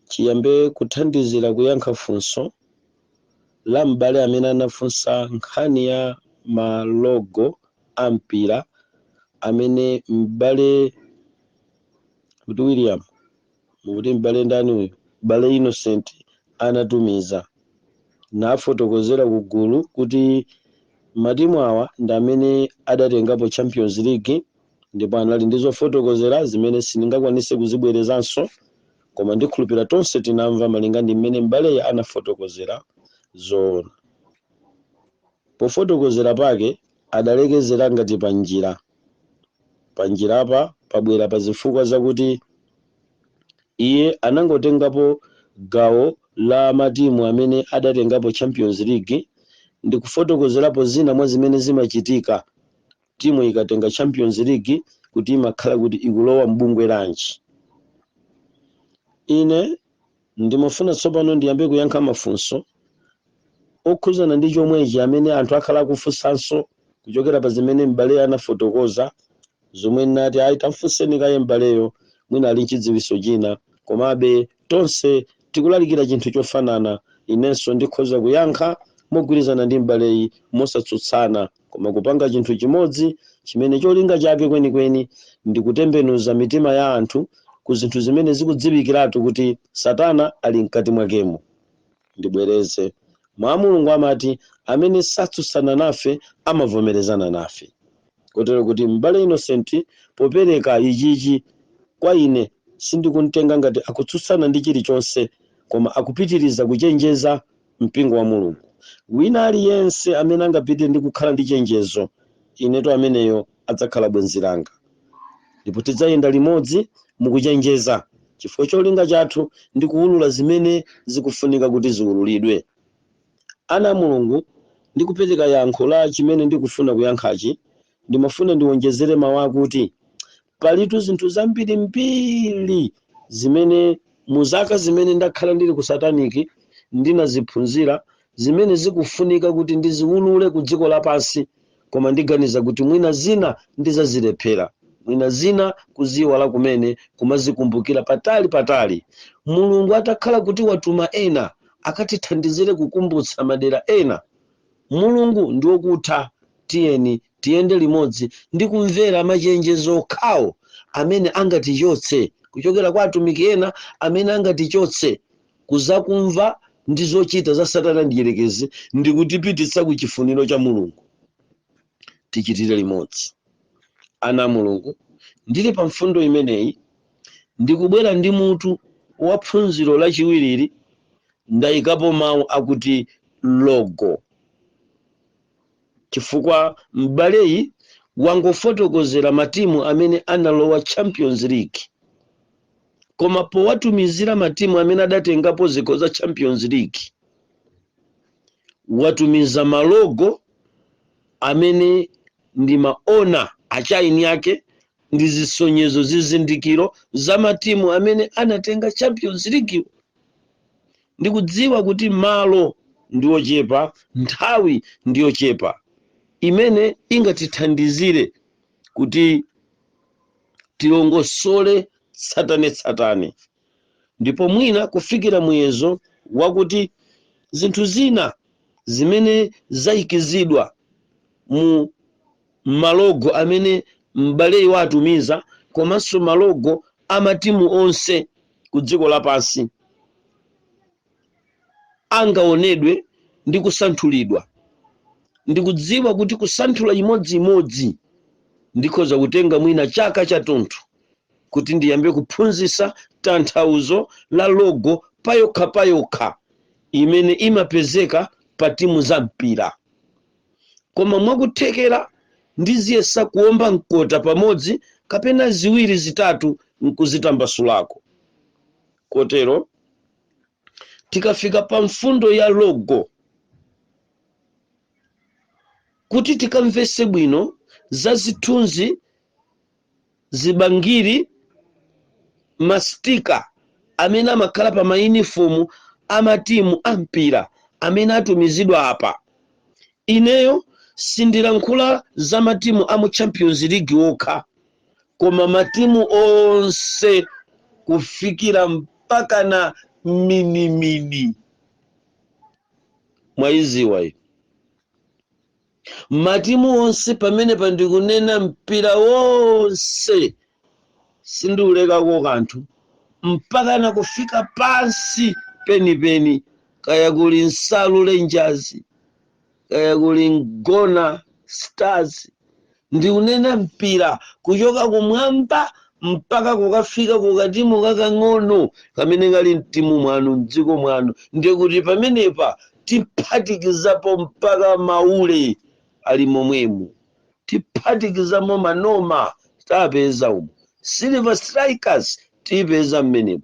chiyambe kuthandizira kuyankha funso la m'bale amene anafunsa nkhani ya malogo a mpira, amene m'bale Kuti William, mukuti m'bale ndani uyu? M'bale Innocent anatumiza nafotokozera ku gulu kuti matimu awa ndi amene adatengapo Champions League, ndipo anali ndi zofotokozera zimene sindingakwanise kuzibwerezanso, koma ndikhulupira tonse tinamva malinga ndi mmene m'baleyi anafotokozera zoona. Pofotokozera pake adalekezera ngati panjira, panjirapa pabwera pa zifukwa zakuti iye anangotengapo gawo la matimu amene adatengapo Champions League ndi kufotokozerapo zina mwa zimene zimachitika timu ikatenga Champions League, kuti imakhala kuti ikulowa mbungwe lanji. Ine ndimafuna tsopano ndiyambe kuyankha mafunso okhuzana ndi chomwechi amene anthu akhala akufunsanso kuchokera pa zimene m'bale anafotokoza, zomwe nati ayi, tamfunseni kaye m'baleyo, mwina ali nchidziwitso china. Komabe tonse tikulalikira chinthu chofanana. Inenso ndikhoza kuyankha mogwirizana ndi m'baleyi mosatsutsana, koma kupanga chinthu chimodzi chimene cholinga chake kwenikweni ndi kutembenuza mitima ya anthu ku zinthu zimene zikudziwikiratu kuti Satana ali mkati mwakemo. Ndibwereze, mwa Mulungu amati amene satsutsana nafe amavomerezana nafe, kotero kuti m'bale Innocent popereka ichichi kwa ine, sindikumtenga ngati akutsutsana ndi chilichonse, koma akupitiriza kuchenjeza mpingo wa Mulungu. Wina aliyense amene angapite ndi kukhala ndi chenjezo, ineto ameneyo adzakhala bwenzi langa, ndipo tidzayenda limodzi mukuchenjeza, chifukwa cholinga chathu ndi kuwulula zimene zikufunika kuti ziwululidwe. Ana a Mulungu, ndikupereka yankho la chimene ndikufuna kuyankhachi, ndimafuna ndiwonjezere mawu akuti palitu zinthu zambirimbiri zimene mu zaka zimene ndakhala ndili ku sataniki ndinaziphunzira, zimene zikufunika kuti ndiziwulule ku dziko lapansi, koma ndiganiza kuti mwina zina ndizazilephera, mwina zina kuziwala kumene kumazikumbukira patali patali. Mulungu atakhala kuti watuma ena akatithandizire kukumbutsa madera ena, Mulungu ndi wokutha. Tiyeni tiyende limodzi ndi kumvera machenjezo okhawo amene angatichotse kuchokera kwa atumiki ena, amene angatichotse kuzakumva ndi zochita za Satana ndiyerekezi ndi kutipititsa ku chifuniro cha Mulungu. Tichitire limodzi, ana a Mulungu. Ndili pa mfundo imeneyi, ndikubwera ndi mutu wa phunziro lachiwiriri. Ndayikapo mawu akuti logo, chifukwa m'baleyi wangofotokozera matimu amene analowa Champions League, koma powatumizira matimu amene adatengapo zikho za Champions League, watumiza malogo amene ndi maona achaini ake ndi zisonyezo, zizindikiro za matimu amene anatenga Champions League. Ndikudziwa kuti malo ndi ochepa, nthawi ndi yochepa imene ingatithandizire kuti tilongosole tsatanetsatane, ndipo mwina kufikira muyezo wakuti zinthu zina zimene zayikizidwa mu malogo amene m'baleyi watumiza komanso malogo a matimu onse ku dziko lapansi angaonedwe ndi kusanthulidwa. Ndikudziwa kuti kusanthula imodziimodzi ndikhoza kutenga mwina chaka chathunthu kuti ndiyambe kuphunzitsa tanthauzo la logo payokha payokha imene imapezeka pa timu za mpira, koma mwakuthekera ndiziyesa kuomba mkota pamodzi kapena ziwiri zitatu nkuzitambasulako. Kotero tikafika pa mfundo ya logo, kuti tikamvese bwino za zithunzi, zibangiri, mastika amene amakhala pa mayunifomu a matimu a mpira amene atumizidwa apa, ineyo sindilankhula za matimu a mu Champions League okha, koma matimu onse kufikira mpaka na minimini. Mwayiziwa iyi, matimu onse pamene pandikunena mpira wonse. Sindiulekako kanthu mpaka kufika pansi penipeni, kaya kuli Nsalu Rangers, kaya kuli Ngona Stars. Ndikunena mpira kuchoka kumwamba mpaka kukafika kukatimu kakang'ono kamene kali mtimu mwanu, mdziko mwanu. Ndiye kuti pamenepa tiphatikizapo mpaka maule ali momwemo, tiphatikizamo manoma tapeza umo, Silver Strikers tiyipeza mmenemo,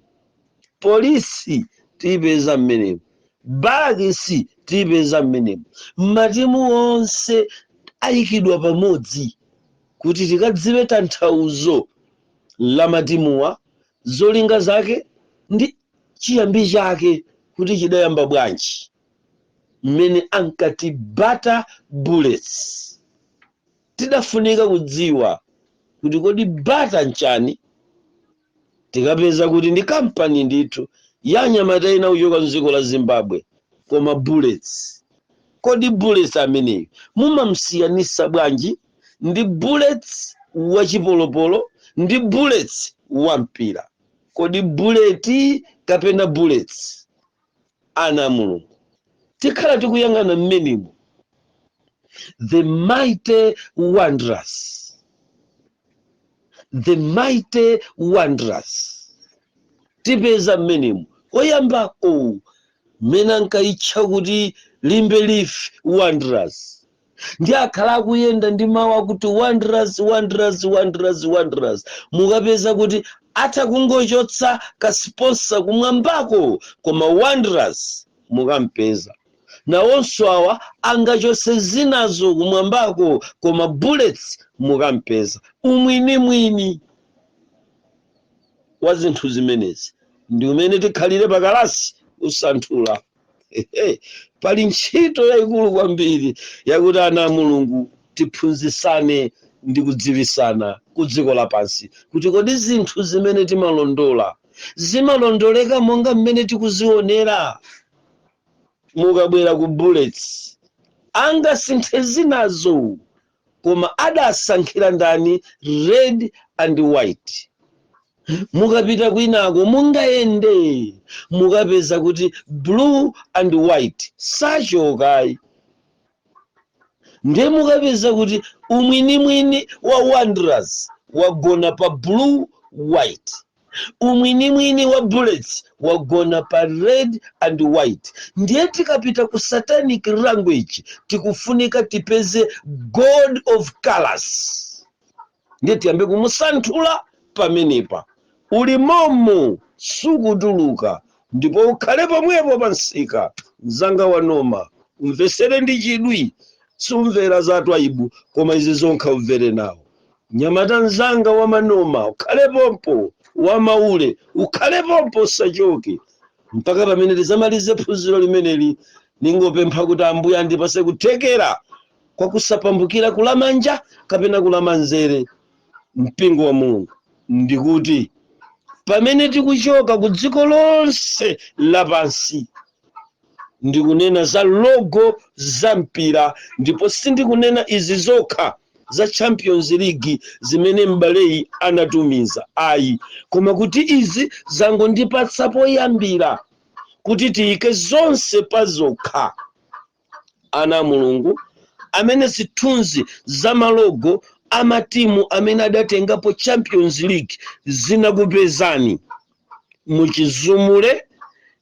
Polisi tiyipeza mmenemo, Barracks tiyipeza mmenemo. Matimu onse ayikidwa pamodzi kuti tikadziwe tanthauzo la matimuwa, zolinga zake ndi chiyambi chake, kuti chidayamba bwanji, mmene ankati Bata Bullets. Tidafunika kudziwa kuti kodi Bata nchani? Tikapeza kuti ndi kampani ndithu ya anyamata ina kuchoka mdziko la Zimbabwe. Koma Bullets, kodi Bullets ameneyo mumamsiyanisa bwanji ndi Bullets wachipolopolo ndi Bullets wa mpira? Kodi Bullet kapena Bullets? Ana a Mulungu, tikhala tikuyang'ana mmenemo the Mighty Wanderers, the Mighty Wanderers tipeza mmenemo. Koyambako mmene ankayitcha kuti Limbe Leaf Wanderers, ndi akhala akuyenda ndi mawu akuti Wanderers, Wanderers, Wanderers, Wanderers. Mukapeza kuti atha kungochotsa ka sponsor kumwambako, koma Wanderers mukampeza. Nawonso awa angachotse zinazo kumwambako, koma Bullets mukampeza. Umwinimwini wa zinthu zimenezi ndi umene tikhalire pakalasi kusanthula. Ehe, pali ntchito yayikulu kwambiri yakuti ana a Mulungu tiphunzisane ndi kudziwisana ku dziko lapansi kuti kodi zinthu zimene timalondola zimalondoleka monga mmene tikuzionera. Mukabwera ku Bullets, angasinthe zinazo, koma adasankhira ndani red and white? Mukapita kwinako mungayende, mukapeza kuti blue and white sachokayi. Ndiye mukapeza kuti umwinimwini wa Wanderers wagona pa blue white, umwinimwini wa Bullets wagona pa red and white. Ndiye tikapita ku satanic language, tikufunika tipeze God of colors. Ndiye tiyambe kumusanthula pamenepa. Uli momo, sukutuluka, ndipo ukhale pomwepo pa msika. Mzanga wa noma, umvesere ndi chidwi. Sumvera za Twaibu, koma izi zonkha umvere nawo. Nyamata mzanga wa manoma, ukhale pompo. Wa maule, ukhale pompo, usachoke mpaka pamene tizamalize phunziro limeneli. Ningopempha kuti Ambuye andipase kuthekera kwa kusapambukira kulamanja kapena kulamanzere. Mpingo wa Mulungu, ndikuti pamene tikuchoka ku dziko lonse lapansi, ndikunena za logo za mpira, ndipo sindikunena izi zokha za Champions League zimene m'baleyi anatumiza, ayi, koma kuti izi zangondipatsa poyambira kuti tiyike zonse pa zokha. Ana a Mulungu, amene zithunzi za ma logo amatimu amene adatengapo Champions League zinakupezani, muchizumule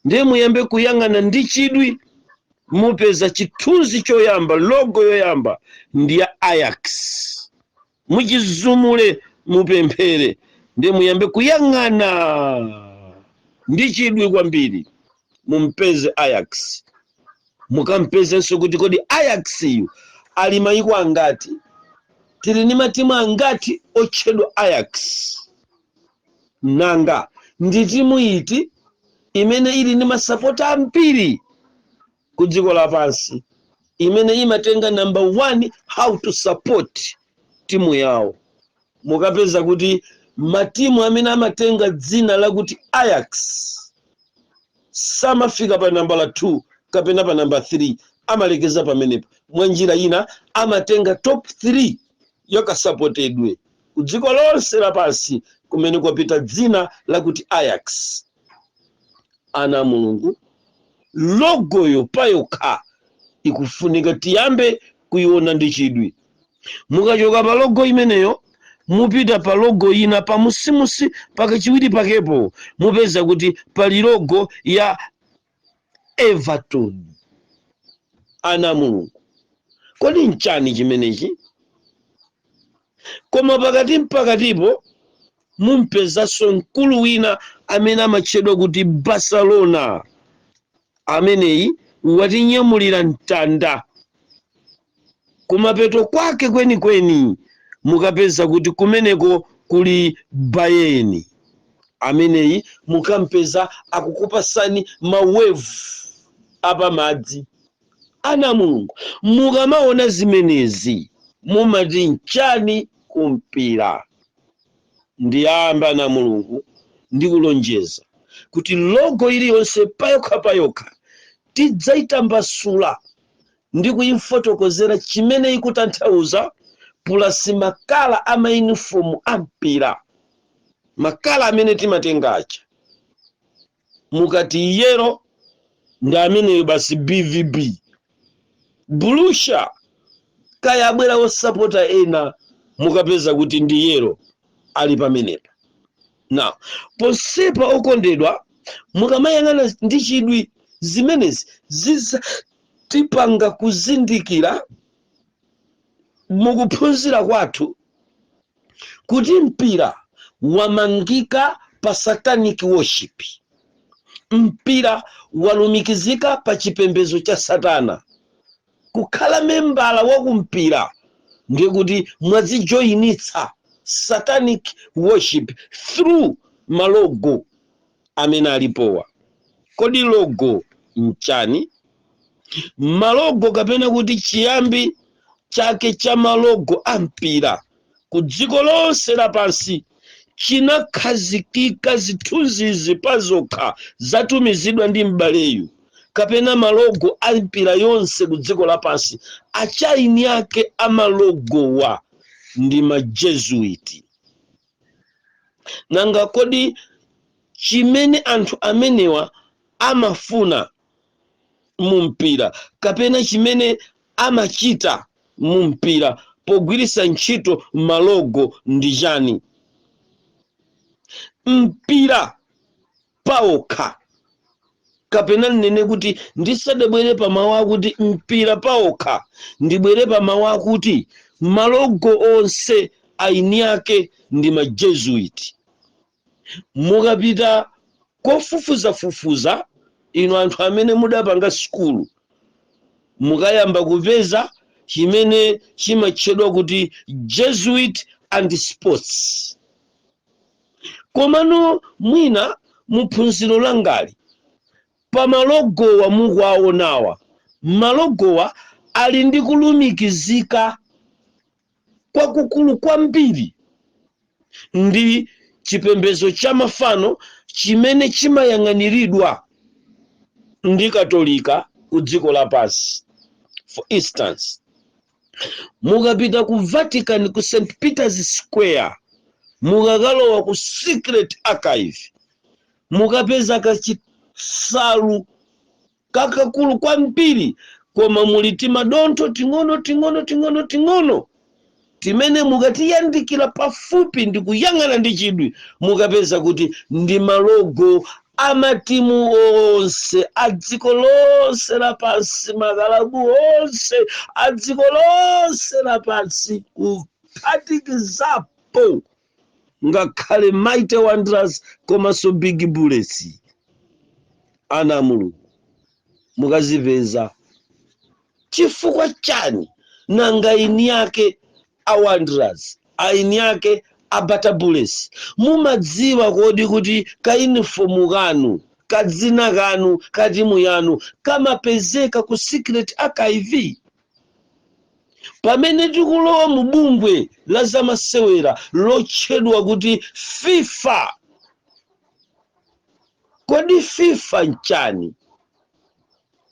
ndiye muyambe kuyang'ana ndi chidwi. Mupeza chithunzi choyamba, logo yoyamba ndi ya Ajax. Muchizumule, mupemphere, ndiye muyambe kuyang'ana ndi chidwi kwambiri, mumpeze Ajax. Mukampezenso kuti kodi Ajax yu ali mayiko angati? Tili ndi matimu angati otchedwa Ajax? Nanga ndi timu iti imene ili ndi masapota ambiri ku dziko lapansi, imene imatenga number one how to support timu yawo? Mukapeza kuti matimu amene amatenga dzina lakuti Ajax samafika pa nambala 2 kapena pa namba 3, amalekeza pamenepo. Mwa njira ina, amatenga top 3 yakasapotedwe ku dziko lonse lapansi. Kumene kwapita dzina lakuti Ajax. Ana a Mulungu, logoyo payokha ikufunika tiyambe kuiona ndi chidwi. Mukachoka pa logo imeneyo, mupita pa logo ina pamusimusi pakachiwiri pakepo, mupeza kuti pali logo ya Everton. Ana a Mulungu, kodi nchani chimenechi? Koma pakati mpakatipo mumpezanso mkulu wina amene amatchedwa kuti Barcelona. Ameneyi watinyamulira mtanda. Kumapeto kwake kwenikweni mukapeza kuti kumeneko kuli Bayern. Ameneyi mukampeza akukupasani ma wave apamadzi. Ana Mulungu, mukamaona zimenezi mumati nchani kumpira? Ndiyamba, ana Mulungu, ndikulonjeza kuti logo iliyonse payokha payokha tidzayitambasula ndi kuyifotokozera chimene ikutanthauza, plus ma colour a mayunifomu a mpira, ma colour amene timatengacha. Mukati yellow, ndi ameneyo basi, BVB. Borussia, kaya abwera osapota ena, mukapeza kuti ndi yellow ali pamenepa. Now, ponsepa, okondedwa, mukamayang'ana ndi chidwi zimenezi, zizatipanga kuzindikira mukuphunzira kwathu kuti mpira wamangika pa satanic worship, mpira walumikizika pa chipembedzo cha satana. Kukhala membala wa kumpira ndiye kuti mwazijoyinitsa satanic worship through ma logo amene alipowa. Kodi logo nchani? Ma logo, kapena kuti chiyambi chake cha ma logo a mpira ku dziko lonse lapansi, chinakhazikika zithunzizi pazokha zatumizidwa ndi m'baleyu, kapena ma logo a mpira yonse ku dziko lapansi, achaini ake a ma logowa ndi ma Jesuit. Nanga kodi chimene anthu amenewa amafuna mu mpira, kapena chimene amachita mu mpira pogwiritsa ntchito ma logo ndi chani? Mpira paokha, kapena nnene kuti ndisadabwere pa mawu akuti mpira paokha, ndibwere pa mawu akuti ma logo onse aini ake ndi ma Jesuit. Mukapita kofufuzafufuza, inu anthu amene mudapanga sukulu, mukayamba kupeza chimene chimatchedwa kuti Jesuit and sports. Komano mwina muphunziro langali, pa ma logowa mukuwaonawa, ma logowa ali ndi kulumikizika kwakukulu kwambiri ndi chipembedzo cha mafano chimene chimayang'aniridwa ndi Katolika ku dziko lapansi. For instance, mukapita ku Vatican, ku St Peter's Square, mukakalowa ku secret archive, mukapeza kachisalu kakakulu kwambiri, koma muli timadontho ting'ono ting'ono ting'ono ting'ono timene mukatiyandikira pafupi ndi kuyang'ana ndi chidwi, mukapeza kuti ndi ma logo amatimu onse a dziko lonse lapansi, makalabu onse a dziko lonse lapansi, kuphatikizapo ngakhale Mighty Wanderers komanso Big Bullets. Ana a Mulungu, mukazipeza chifukwa chani? Nanga ini yake a Wanderers, aini yake a Bata Bullets, mumadziwa kodi kuti kainifomu kanu, kadzina kanu, katimu yanu kamapezeka ku secret archive? Pamene tikulowa mu bungwe la zamasewera lotchedwa kuti FIFA, kodi FIFA nchani?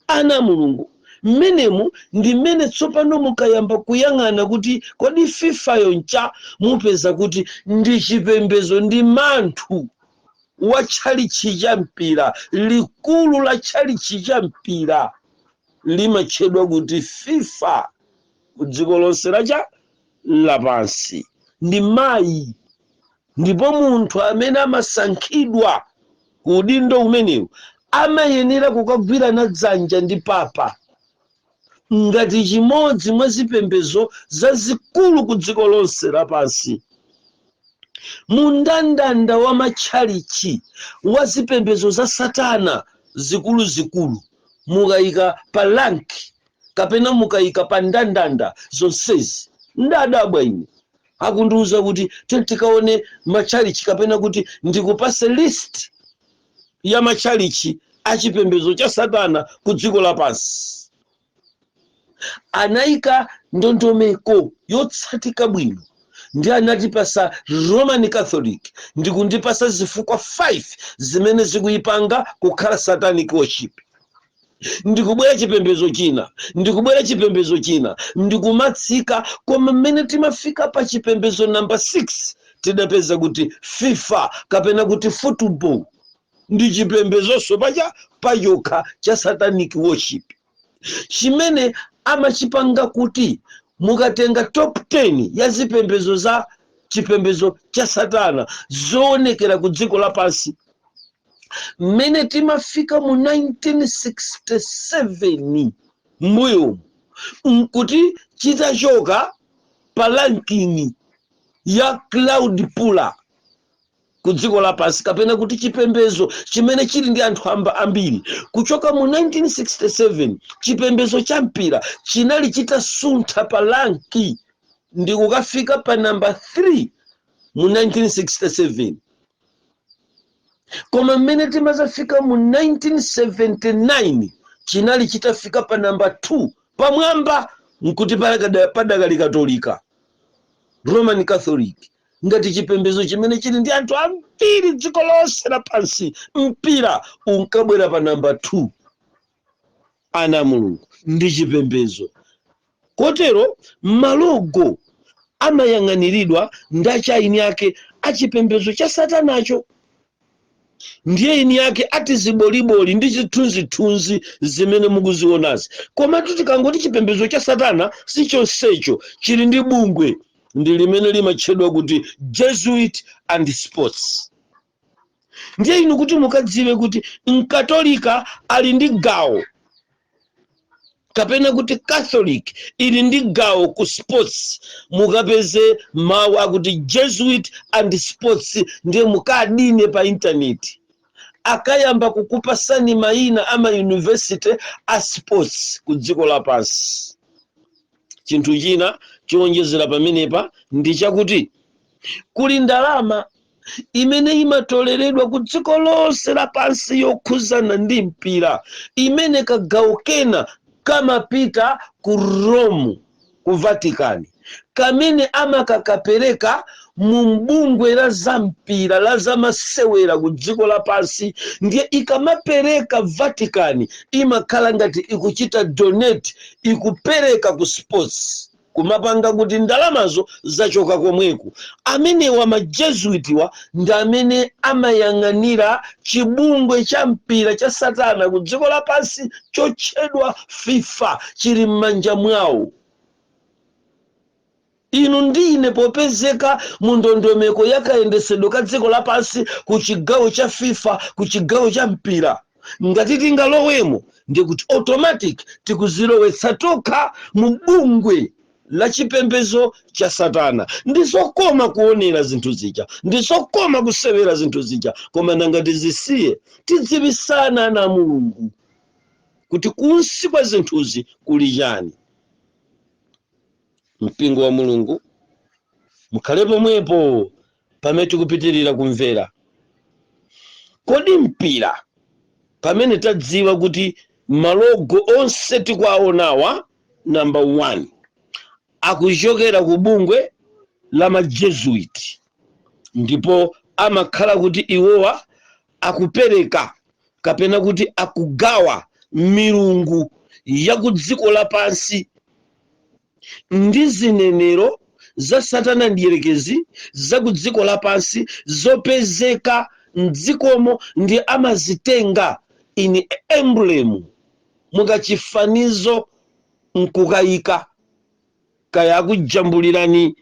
Ana Mulungu, Mmenemu ndi mmene tsopano mukayamba kuyang'ana kuti kodi FIFA yoncha, mupeza kuti ndi chipembedzo, ndi manthu wa tchalichi cha mpira. Likulu la tchalichi cha mpira limatchedwa kuti FIFA ku dziko lonse lacha lapansi, ndi mayi. Ndipo munthu amene amasankhidwa ku udindo umenewu amayenera kukagwirana dzanja ndi papa ngati chimodzi mwa zipembedzo zazikulu ku dziko lonse lapansi. Mundandanda wa matchalichi wa zipembedzo za satana zikuluzikulu, mukayika pa rank kapena mukayika pa ndandanda zonsezi, ndadabwa ine akundiuza kuti tikaone matchalichi kapena kuti ndikupase list ya matchalichi achipembedzo cha satana ku dziko lapansi. Anayika ndondomeko yotsatika bwino ndi anatipasa Roman Catholic ndikundipasa zifukwa 5 zimene zikuyipanga kukhala satanic worship. Ndikubwera chipembedzo china, ndikubwera chipembedzo china, ndikumatsika, koma mmene timafika pa chipembedzo namba 6, tidapeza kuti FIFA kapena kuti football ndi chipembedzonso pacha pachokha cha satanic worship, chimene amachipanga kuti mukatenga top 10 ya zipembedzo za chipembedzo cha satana zoonekera ku dziko lapansi, mmene timafika mu 1967 mbuyo, nkuti chitachoka pa ranking ya crowd puller ku dziko lapansi, kapena kuti chipembedzo chimene chili ndi anthu ambiri. Kuchoka mu 1967, chipembedzo cha mpira chinali chitasuntha pa rank ndi kukafika pa namba 3 mu 1967, koma mmene timazafika mu 1979 chinali chitafika pa namba 2. Pamwamba nkuti padakali Katolika, Roman Catholic, ngati chipembedzo chimene chili ndi anthu ambiri dziko lonse lapansi. Mpira unkabwera pa namba 2. Ana Mulungu, ndi chipembedzo kotero malogo amayang'aniridwa ndi achaini ake achipembedzo cha satanacho. Ndiye ini yake ati ziboliboli ndi zithunzithunzi zimene mukuzionazi. Komatu tikangoti chipembedzo cha satana, si chonsecho. Chili ndi bungwe, ndi limene limatchedwa kuti Jesuit and Sports. Ndiye inu kuti mukadziwe kuti Mkatolika ali ndi gawo kapena kuti Catholic ili ndi gawo ku sports, mukapeze mawu akuti Jesuit and Sports, ndiye mukadine pa intaneti, akayamba kukupasani mayina ama university a sports ku dziko lapansi. Chinthu china chowonjezera pamenepa ndi chakuti kuli ndalama imene imatoleredwa ku dziko lonse lapansi yokhuzana ndi mpira, imene kagawo kena kamapita ku Rome, ku Vatican, kamene amakakapereka mu bungwe la zampira, la zamasewera ku dziko lapansi. Ndiye ikamapereka Vatican, imakhala ngati ikuchita donate, ikupereka ku sports, kumapanga kuti ndalamazo zachoka komweko. Amenewa majesuitiwa ndi amene amayang'anira chibungwe cha mpira cha satana ku dziko lapansi chotchedwa FIFA, chili m'manja mwawo. Inu ndi ine popezeka mu ndondomeko ya kayendesedwe ka dziko lapansi ku chigawo cha FIFA, ku chigawo cha mpira, ngati tingalowemo, ndikuti automatic tikuzilowetsa tokha mu bungwe la chipembedzo cha satana. Ndizokoma kuonera zinthu zija, ndizokoma kusewera zinthu zija, koma nanga tizisiye? Tidziwisana, ana Mulungu, kuti kunsi kwa zinthuzi kuli chani. Mpingo wa Mulungu, mukhale pomwepo pamene tikupitirira kumvera. Kodi mpira, pamene tadziwa kuti malogo onse tikuwaonawa, number 1, akuchokera ku bungwe la majesuit, ndipo amakhala kuti iwowa akupereka kapena kuti akugawa milungu ya ku dziko lapansi ndi zinenero za Satana ndiyerekezi za ku dziko lapansi zopezeka mdzikomo, ndi amazitenga in emblem, mukachifanizo, nkukayika. Kaya akujambulirani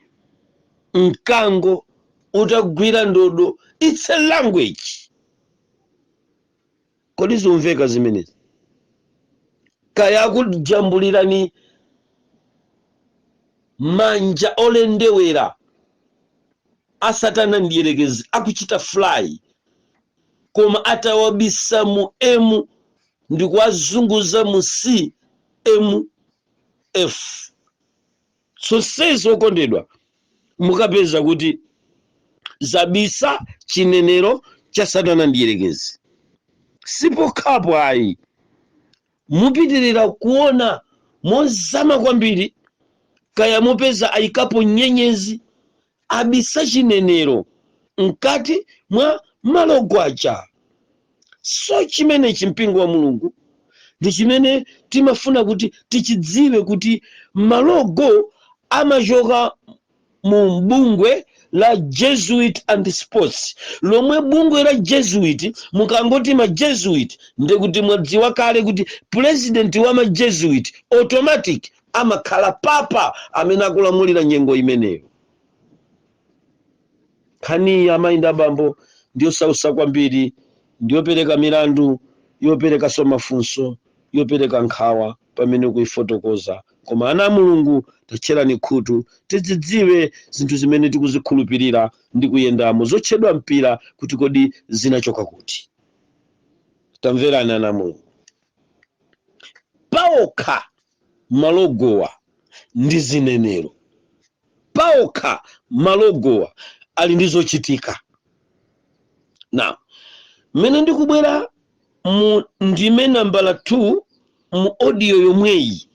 mkango utagwira ndodo, it's a language. Kodi zimveka zimenezi? Kaya akujambulirani manja olendewera a Satana ndiyerekezi akuchita fly, koma atawabisa mu M ndikuwazunguza mu C M F. Zonsezi, okondedwa, mukapeza kuti zabisa chinenero cha Satana ndiyerekezi. Sipokhapo ayi, mupitirira kuona mozama kwambiri. Kaya mupeza ayikapo nyenyezi, abisa chinenero mkati mwa malogo aja. So chimenechi, mpingo wa Mulungu, ndi chimene timafuna kuti tichidziwe, kuti malogo amachoka mu bungwe la Jesuit and Sports, lomwe bungwe la Jesuit, mukangoti ma Jesuit, ndekuti mwadziwa kale kuti president wa ma Jesuit automatic amakhala papa amene akulamulira nyengo imeneyo. Nkhani, amayi ndi abambo, ndiyosausa kwambiri, ndiyopereka milandu, yoperekanso mafunso, yopereka nkhawa pamene kuifotokoza. Koma ana a Mulungu, tatcherani khutu tizidziwe zinthu zimene tikuzikhulupirira ndi kuyendamo, zotchedwa mpira, kuti kodi zinachoka kuti? Tamverani, ana a Mulungu, paokha malogowa ndi zinenero, paokha malogowa ali ndi zochitika. Na mmene ndikubwera mu ndime nambala 2 mu audio yomweyi,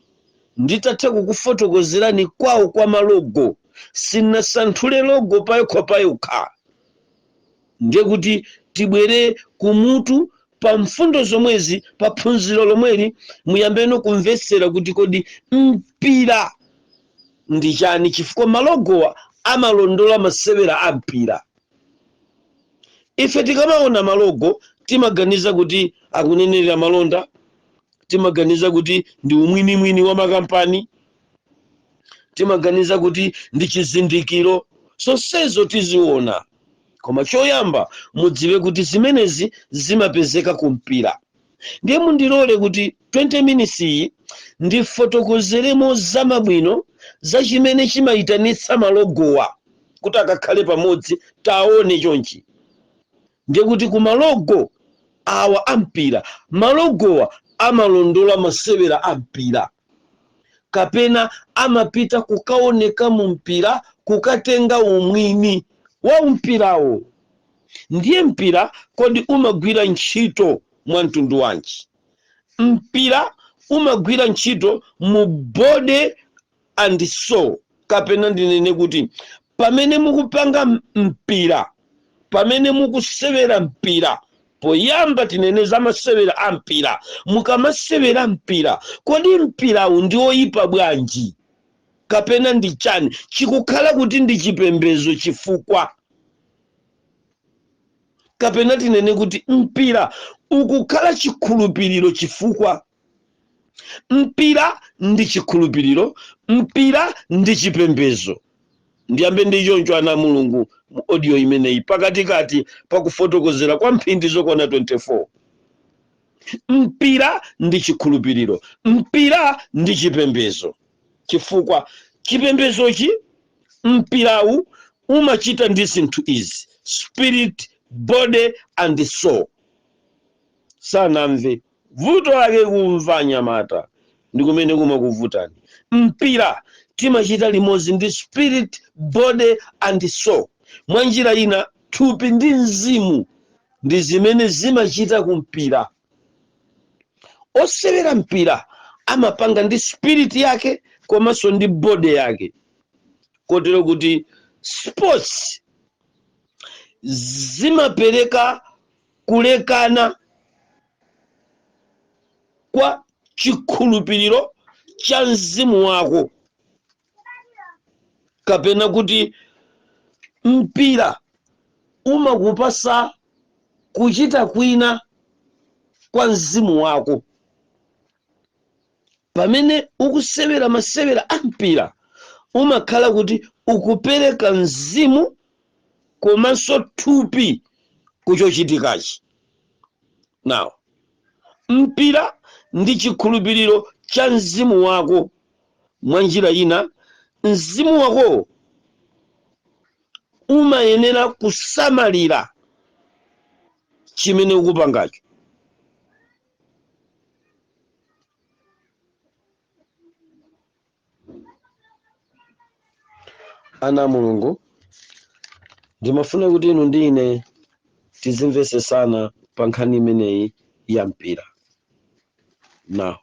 nditatha kukufotokozerani kwawo kwa malogo, sinasanthule logo payokha payokha, ndiye kuti tibwere kumutu pa mfundo zomwezi, pa phunziro lomweli, muyambeno kumvetsera kuti kodi mpira ndi chani, chifukwa malogowa amalondola masewera a mpira. Ife tikamaona malogo timaganiza kuti akunenerera malonda, timaganiza kuti ndi umwinimwini wa makampani, timaganiza kuti ndi chizindikiro. Zonsezo tiziona, koma choyamba mudziwe kuti zimenezi zimapezeka ku mpira. Ndiye mundilole kuti 20 minutes iyi ndifotokozeremo zamabwino za chimene chimayitanitsa malogowa kuti akakhale pamodzi. Taone chonchi, ndiye kuti ku malogo awa a mpira, malogowa amalondola masewera a mpira kapena amapita kukaoneka mu mpira, kukatenga umwini wa mpirawo. Ndiye mpira kodi umagwira ntchito mwa mtundu wanji? Mpira umagwira ntchito mu body and soul, kapena ndinene kuti pamene mukupanga mpira, pamene mukusewera mpira, poyamba tinene za masewera a mpira. Mukamasewera mpira, kodi mpirawu ndi oyipa bwanji kapena ndi chani chikukhala kuti ndi chipembedzo? Chifukwa kapena tinene kuti mpira ukukhala chikhulupiriro, chifukwa mpira ndi chikhulupiriro, mpira ndi chipembedzo. Ndiyambe ndi choncho, ana Mulungu, mu audio imeneyi, pakatikati pakufotokozera kwa mphindi zokwana 24. Mpira ndi chikhulupiriro, mpira ndi chipembedzo, chifukwa chipembedzochi, mpirawu umachita ndi zinthu izi: spirit, body and soul. Sanamve, vuto lake kumva, anyamata, ndi kumene kumakuvutani. Mpira timachita limodzi ndi spirit, body and soul. Mwa njira ina, thupi ndi mzimu ndi zimene zimachita ku mpira. Osewera mpira amapanga ndi spirit yake komanso ndi body yake, kotero kuti sports zimapereka kulekana kwa Chikhulupiriro cha mzimu wako, kapena kuti mpira umakupasa kuchita kwina kwa mzimu wako. Pamene ukusewera masewera a mpira, umakhala kuti ukupereka mzimu komanso thupi kuchochitikachi. Now, mpira ndi chikhulupiriro cha mzimu wako. Mwa njira ina, mzimu wakowo umayenera kusamalira chimene ukupangacho. Ana a Mulungu, ndimafuna kuti inu ndi ine tizimvesesana pa nkhani imeneyi ya mpira. Now,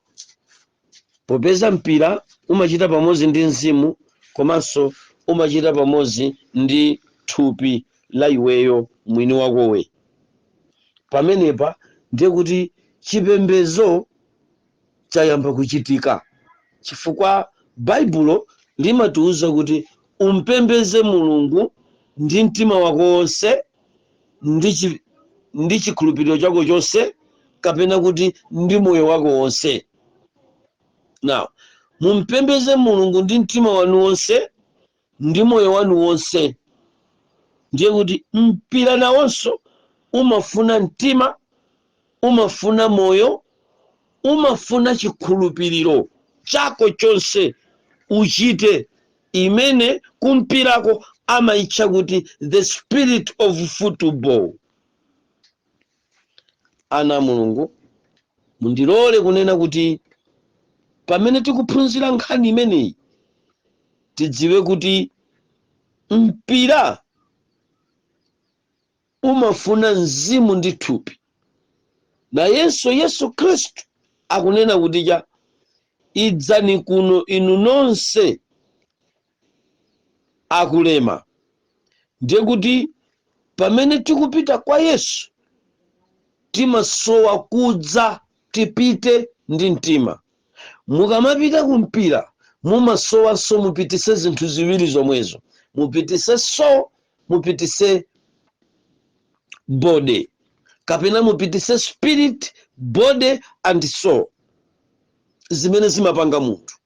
popeza mpira umachita pamodzi ndi mzimu komanso umachita pamodzi ndi thupi la iweyo mwini wakowe, pamenepa ndiye kuti chipembedzo chayamba kuchitika, chifukwa Baibulo limatiuza kuti umpembeze Mulungu ndi mtima wako wonse ndi chikhulupiriro chako chonse, kapena kuti ndi moyo wako wonse. Now, mumpembeze Mulungu ndi mtima wanu wonse ndi moyo wanu wonse, ndiye kuti mpira nawonso umafuna mtima, umafuna moyo, umafuna chikhulupiriro chako chonse uchite, imene kumpirako amayitcha kuti the spirit of football. Ana a Mulungu, mundilole kunena kuti pamene tikuphunzira nkhani imeneyi, tidziwe kuti mpira umafuna mzimu ndi thupi. Nayenso Yesu Khristu akunena kuti cha idzani kuno inu nonse akulema. Ndiye kuti pamene tikupita kwa Yesu, timasowa kudza tipite ndi mtima. Mukamapita kumpira, mumasowanso mupitise zinthu ziwiri zomwezo, mupitise soul, mupitise body, kapena mupitise spirit, body and soul, zimene zimapanga munthu.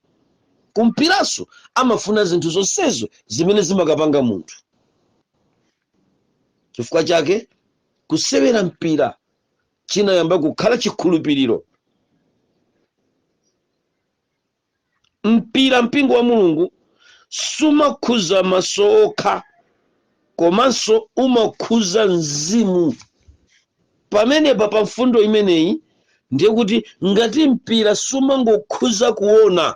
Kumpiranso amafuna zinthu zonsezo zimene zimakapanga munthu. Chifukwa chake kusewera mpira chinayamba kukhala chikhulupiriro. Mpira, mpingo wa Mulungu, sumakhuza maso okha, komanso umakhuza mzimu. Pamenepa, pa mfundo imeneyi, ndiye kuti ngati mpira sumangokhuza kuona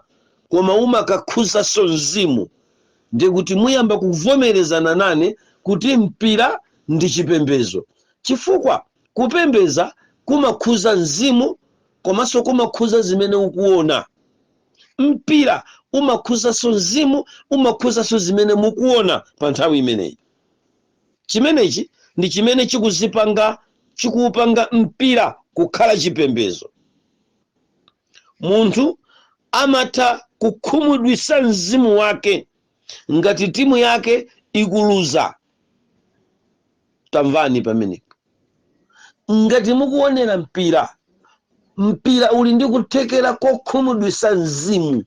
koma umakakhuzanso mzimu, ndiye kuti muyamba kuvomerezana nane kuti mpira ndi chipembedzo, chifukwa kupembeza kumakhuza mzimu komanso kumakhuza zimene ukuona. Mpira umakhuzanso mzimu, umakhuzanso zimene mukuona pa nthawi imeneyi. Chimenechi ndi chimene chikuzipanga, chikuupanga mpira kukhala chipembedzo. Munthu amatha kukhumudwitsa mzimu wake ngati timu yake ikuluza. Tamvani pamenepo. Ngati mukuonera mpira, mpira uli ndi kuthekera kokhumudwitsa mzimu,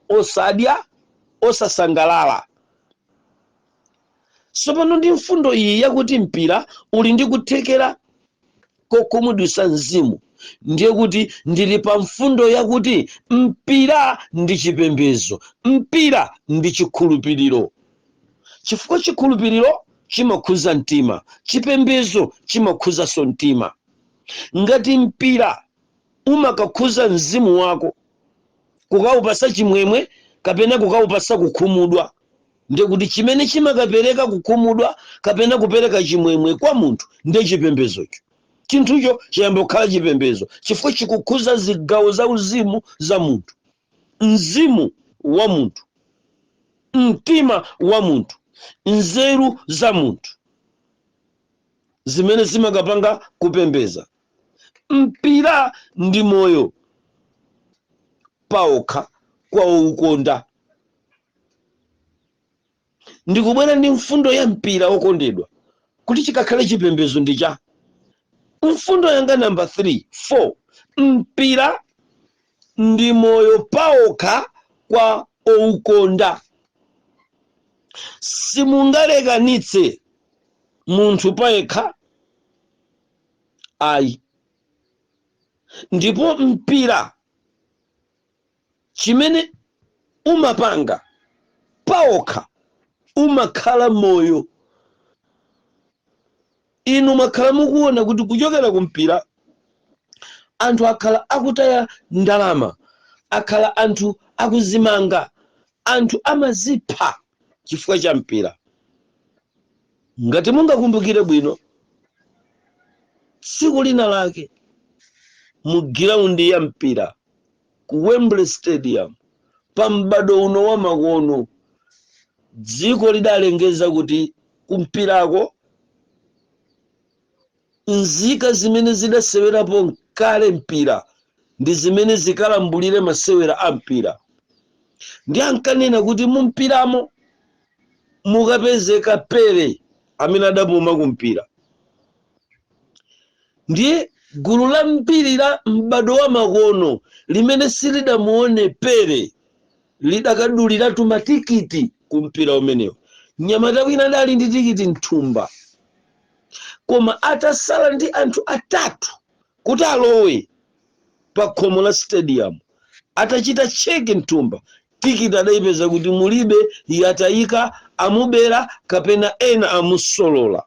osadya, osasangalala. Tsopano ndi mfundo iyi yakuti mpira uli ndi kuthekera kokhumudwitsa mzimu, ndiye kuti ndili pa mfundo yakuti mpira ndi chipembedzo, mpira ndi chikhulupiriro, chifukwa chikhulupiriro chimakhuza mtima, chipembedzo chimakhuzanso mtima. Ngati mpira umakakhuza mzimu wako kukawupasa chimwemwe kapena kukawupasa kukhumudwa, ndiye kuti chimene chimakapereka kukhumudwa kapena kupereka chimwemwe kwa munthu ndiye chipembedzocho. Chinthucho chayamba kukhala chipembedzo chifukwa chikukhuza zigawo za uzimu za munthu, mzimu wa munthu, mtima wa munthu, nzeru za munthu, zimene zimakapanga kupembeza. Mpira ndi moyo. Paokha kwa oukonda. Ndikubwera ndi mfundo ya mpira, wokondedwa, kuti chikakhale chipembedzo ndi cha mfundo yanga namba 3, 4. Mpira ndi moyo paokha kwa oukonda. Simungalekanitse munthu payekha, ayi. Ndipo mpira chimene umapanga paokha umakhala moyo. Inu mwakhala mukuona kuti kuchokera ku mpira anthu akhala akutaya ndalama, akhala anthu akuzimanga, anthu amazipha chifukwa cha mpira. Ngati mungakumbukire bwino, tsiku lina lake mu giraundi ya mpira ku Wembley Stadium, pa m'bado uno wa makono, dziko lidalengeza kuti kumpirako nzika zimene zidasewerapo kale mpira ndi zimene zikalambulire masewera a mpira. Ndi ankanena kuti mumpiramo mukapezeka Pele amene adapuma kumpira. Ndiye gulu la mbiri la m'bado wa makono limene silidamuone Pele lidakaduliratu matikiti ku mpira umenewo. Mnyamata wina adali ndi tikiti mthumba, koma atasala ndi anthu atatu kuti alowe pa khomo la stadium, atachita check mthumba, tikiti adayipeza kuti mulibe, yatayika, amubera kapena ena amusolola.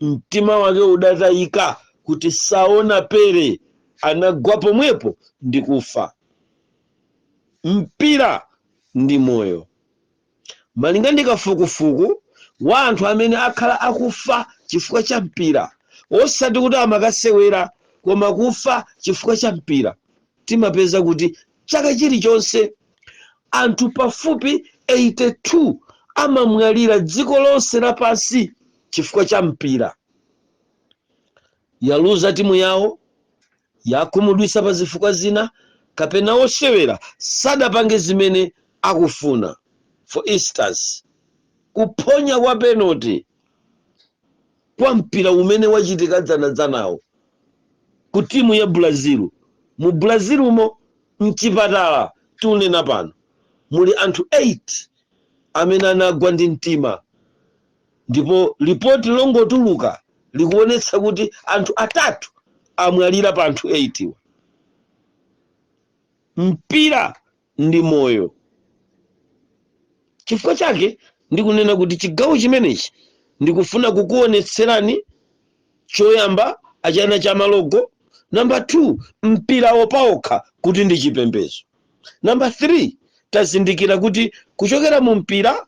Mtima wake udatayika kuti saona Pele, anagwa pomwepo ndi kufa. Mpira ndi moyo. Malinga ndi kafukufuku wa anthu amene akhala akufa chifukwa cha mpira, osati kuti amakasewera, koma kufa chifukwa cha mpira, timapeza kuti chaka chilichonse anthu pafupi 82 amamwalira dziko lonse lapansi chifukwa cha mpira. Yaluza timu yawo, yakhumudwitsa pa zifukwa zina, kapena osewera sadapange zimene akufuna. For instance, kuphonya kwa penalty kwa mpira umene wachitika dzanadzanawo ku timu ya Brazil, mu Brazil umo, mchipatala tiunena pano muli anthu 8 amene anagwa ndi mtima, ndipo lipoti longotuluka likuonetsa kuti anthu atatu amwalira pa anthu 8 wa. Mpira ndi moyo. Chifukwa chake ndikunena kuti chigawo chimenechi ndikufuna kukuonetserani choyamba achana cha malogo, namba 2, mpirawo paokha kuti ndi chipembedzo, namba 3, tazindikira kuti kuchokera mu mpira,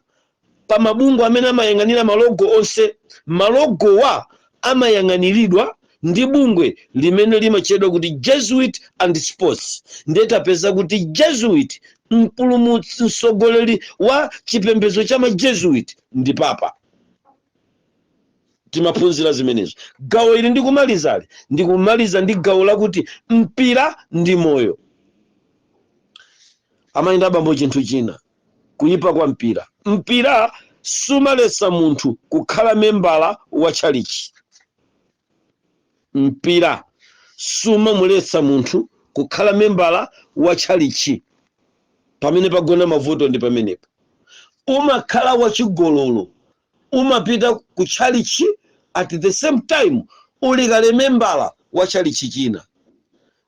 pa mabungwe amene amayang'anira malogo onse, malogowa amayang'aniridwa ndi bungwe limene limatchedwa kuti Jesuit and Sports. Ndiye tapeza kuti Jesuit, mpulumutsi, mtsogoleri wa chipembedzo cha maJesuit ndi papa. Timaphunzira zimenezo. Gawo ili ndikumalizali, ndikumaliza ndi gawo lakuti mpira ndi moyo. Amayenda abambo, chinthu china, kuyipa kwa mpira. Mpira sumaletsa munthu kukhala membala wa tchalichi. Mpira sumamuletsa munthu kukhala membala wa tchalichi. Pamene pagona mavuto ndi pamenepo. Umakhala wachigololo, umapita ku tchalichi, at the same time uli kale membala wa tchalichi china.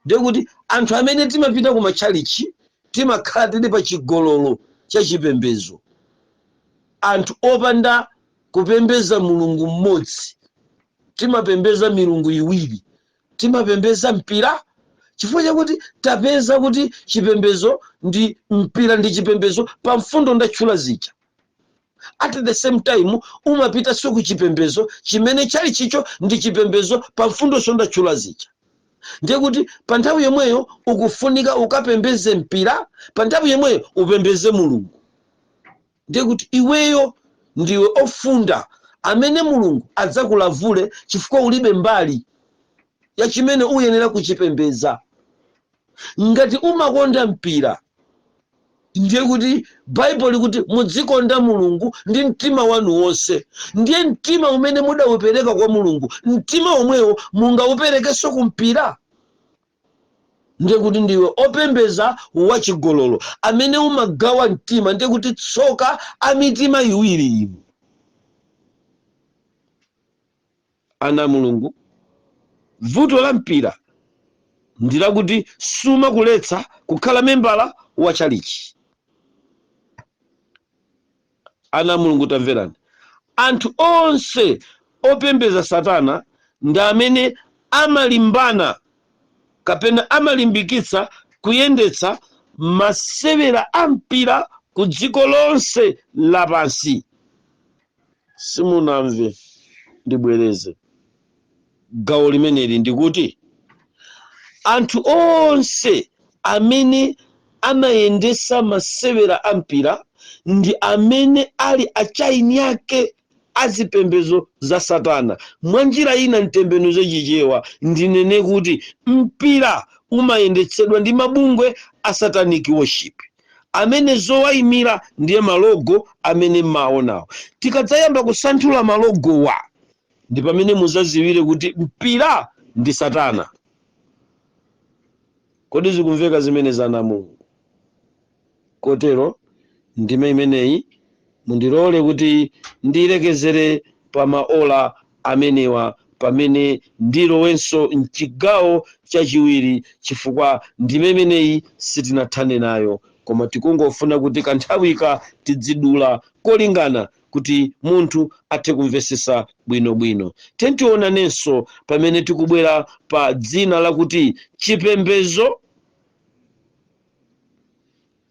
Ndekuti anthu amene timapita ku matchalichi timakhala tili pa chigololo cha chipembedzo. Anthu opanda kupembeza Mulungu mmodzi, timapembeza milungu iwiri. Timapembeza mpira chifukwa chakuti tapeza kuti chipembedzo ndi mpira, ndi chipembedzo pa mfundo ndatchula zija. At the same time umapitanso ku chipembedzo chimene chali chicho ndi chipembedzo pa mfundonso ndatchula zija. Ndiye kuti pa nthawi yomweyo ukufunika ukapembeze mpira, pa nthawi yomweyo upembeze Mulungu. Ndiye kuti iweyo ndiwe ofunda amene Mulungu adzakulavule, chifukwa ulibe mbali ya chimene uyenera kuchipembeza. Ngati umakonda mpira, ndiye kuti Baibulo likuti mudzikonda Mulungu ndi mtima wanu wonse. Ndiye mtima umene mudaupereka kwa Mulungu, mtima omwewo mungauperekenso ku mpira? Ndiye kuti ndiwe opembeza wachigololo amene umagawa mtima. Ndiye kuti tsoka a mitima iwiri inu. Ana a Mulungu, vuto la mpira ndi lakuti sumakuletsa kukhala membala wa chalichi. Ana a Mulungu, tamverani, anthu onse opembeza Satana ndi amene amalimbana kapena amalimbikitsa kuyendetsa masewera a mpira ku dziko lonse lapansi. Simunamve, ndibwereze gawo limeneli, ndikuti anthu onse amene amayendesa masewera a mpira ndi amene ali achaini ake azipembezo za Satana. Mwa njira ina, ntembenuze Chichewa, ndinene kuti mpira umayendetsedwa ndi mabungwe a satanic worship amene zowayimira ndiye malogo amene mmaonawo. Tikadzayamba kusanthula malogowa ndi pamene muzaziwire kuti mpira ndi Satana. Kodi zikumveka zimene ana a Mulungu? Kotero ndime imeneyi mundilole kuti ndiyilekezere pa maola amenewa, pamene ndilowenso mchigawo chachiwiri, chifukwa ndime imeneyi sitinathane nayo, koma tikungofuna kuti kanthawika tidzidula kolingana kuti munthu athe kumvesesa bwinobwino. Tionanenso pamene tikubwera pa dzina lakuti chipembezo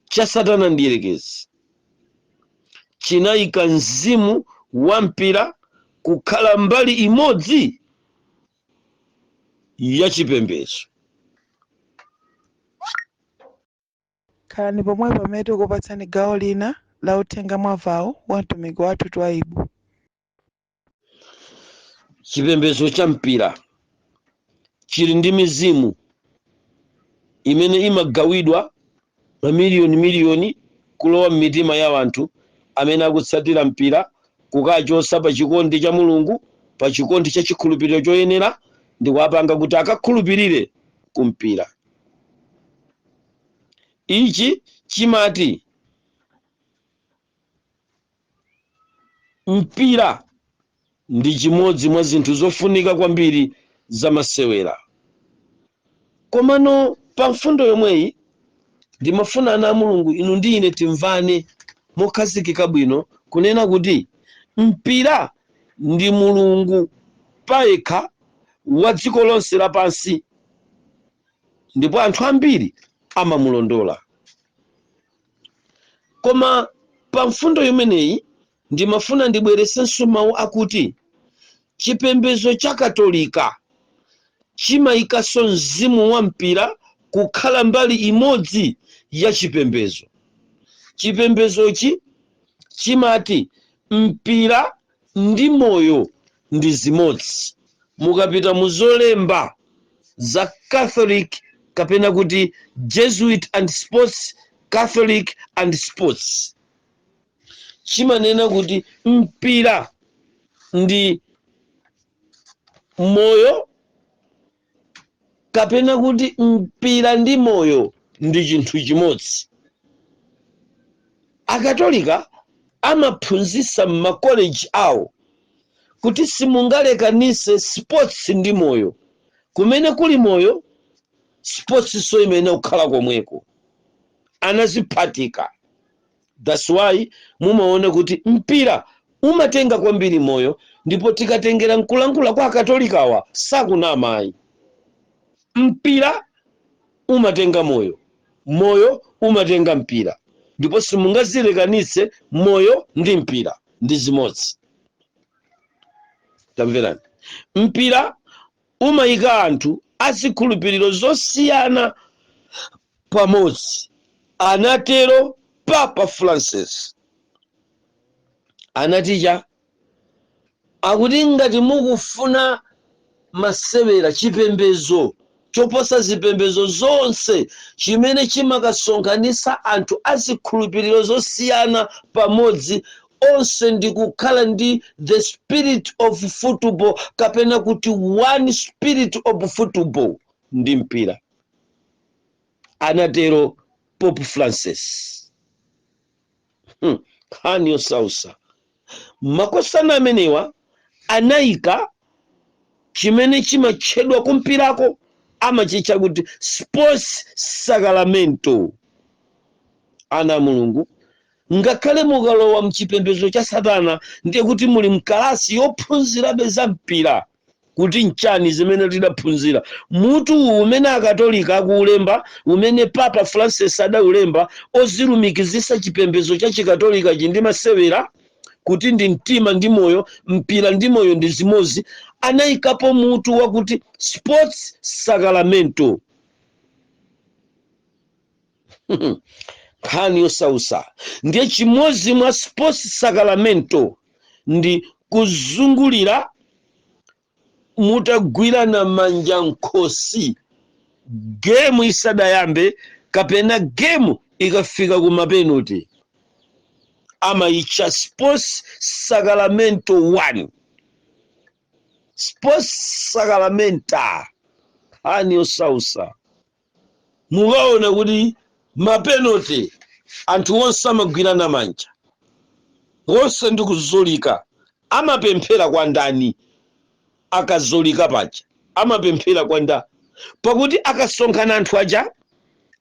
cha Satana Mdierekezi chinayika mzimu wa mpira kukhala mbali imodzi ya chipembedzo. Khalani pomwepo pamene tikupatsani gawo lina la uthenga mwamvawu wa mtumiki wathu Twaibu. Chipembedzo cha mpira chili ndi mizimu imene imagawidwa mamiliyoni miliyoni kulowa m'mitima ya anthu amene akutsatira mpira, kukachotsa pa chikondi cha Mulungu, pa chikondi cha chikhulupiriro choyenera, ndi kuwapanga kuti akakhulupirire ku mpira. Ichi chimati mpira ndi chimodzi mwa zinthu zofunika kwambiri za masewera. Komano pa mfundo yomweyi ndimafuna ana a Mulungu inu ndi ine timvane mokhazikika bwino kunena kuti mpira ndi mulungu payekha wa dziko lonse lapansi, ndipo anthu ambiri amamulondola. Koma pa mfundo imeneyi ndimafuna ndibweresenso mawu akuti chipembedzo cha Katolika chimayikanso mzimu wa mpira kukhala mbali imodzi ya chipembedzo. Chipembedzochi chimati mpira ndi moyo ndi zimodzi. Mukapita mu zolemba za Catholic kapena kuti Jesuit and Sports, Catholic and Sports, chimanena kuti mpira ndi moyo, kapena kuti mpira ndi moyo ndi chinthu chimodzi. Akatolika amaphunzitsa m'makoleji awo kuti simungalekanise sports ndi moyo. Kumene kuli moyo, sports so imene kukhala komweko, anaziphatika. That's why mumaona kuti mpira umatenga kwambiri moyo, ndipo tikatengera nkulankhula kwa Akatolikawa, sakunama ayi. Mpira umatenga moyo, moyo umatenga mpira, ndipo simungazilekanitse. Moyo ndi mpira ndi zimodzi. Tamverani, mpira umayika anthu azikhulupiriro zosiyana pamodzi, anatero Papa Francis. Anaticha akuti ngati mukufuna masewera chipembedzo chokhazikika. Choposa zipembedzo zonse chimene chimakasonkhanitsa anthu azikhulupiriro zosiyana pamodzi, onse ndi kukhala ndi the spirit of football, kapena kuti one spirit of football, ndi mpira, anatero Pope Francis. Nkhani yosausa, makosana amenewa anayika chimene chimatchedwa kumpirako, amachitcha kuti sports sacramento. Ana a Mulungu, ngakhale mukalowa mchipembedzo cha satana, ndiye kuti muli mkalasi yophunzirabe za mpira kuti nchani. Zimene tidaphunzira, mutu uwu umene Akatolika akuulemba, umene Papa Francis adaulemba, ozilumikizisa chipembedzo cha Chikatolika chi ndi masewera, kuti ndi mtima ndi moyo, mpira ndi moyo ndi zimodzi, anayikapo mutu wakuti sports sacramento. Nkhani yosausa, ndiye chimodzi mwa sports sacramento ndi kuzungulira mutagwirana manja nkhosi gemu isadayambe kapena gemu ikafika ku mapenalty, amayitcha sports sacramento 1, sports sacramenta. Nkhani yosausa, mukaona kuti mapenalty anthu onse amagwirana manja, onse ndi kuzolika. Amapemphera kwa ndani akazolika paja? Amapemphera kwa nda? Pakuti akasonkhana anthu aja,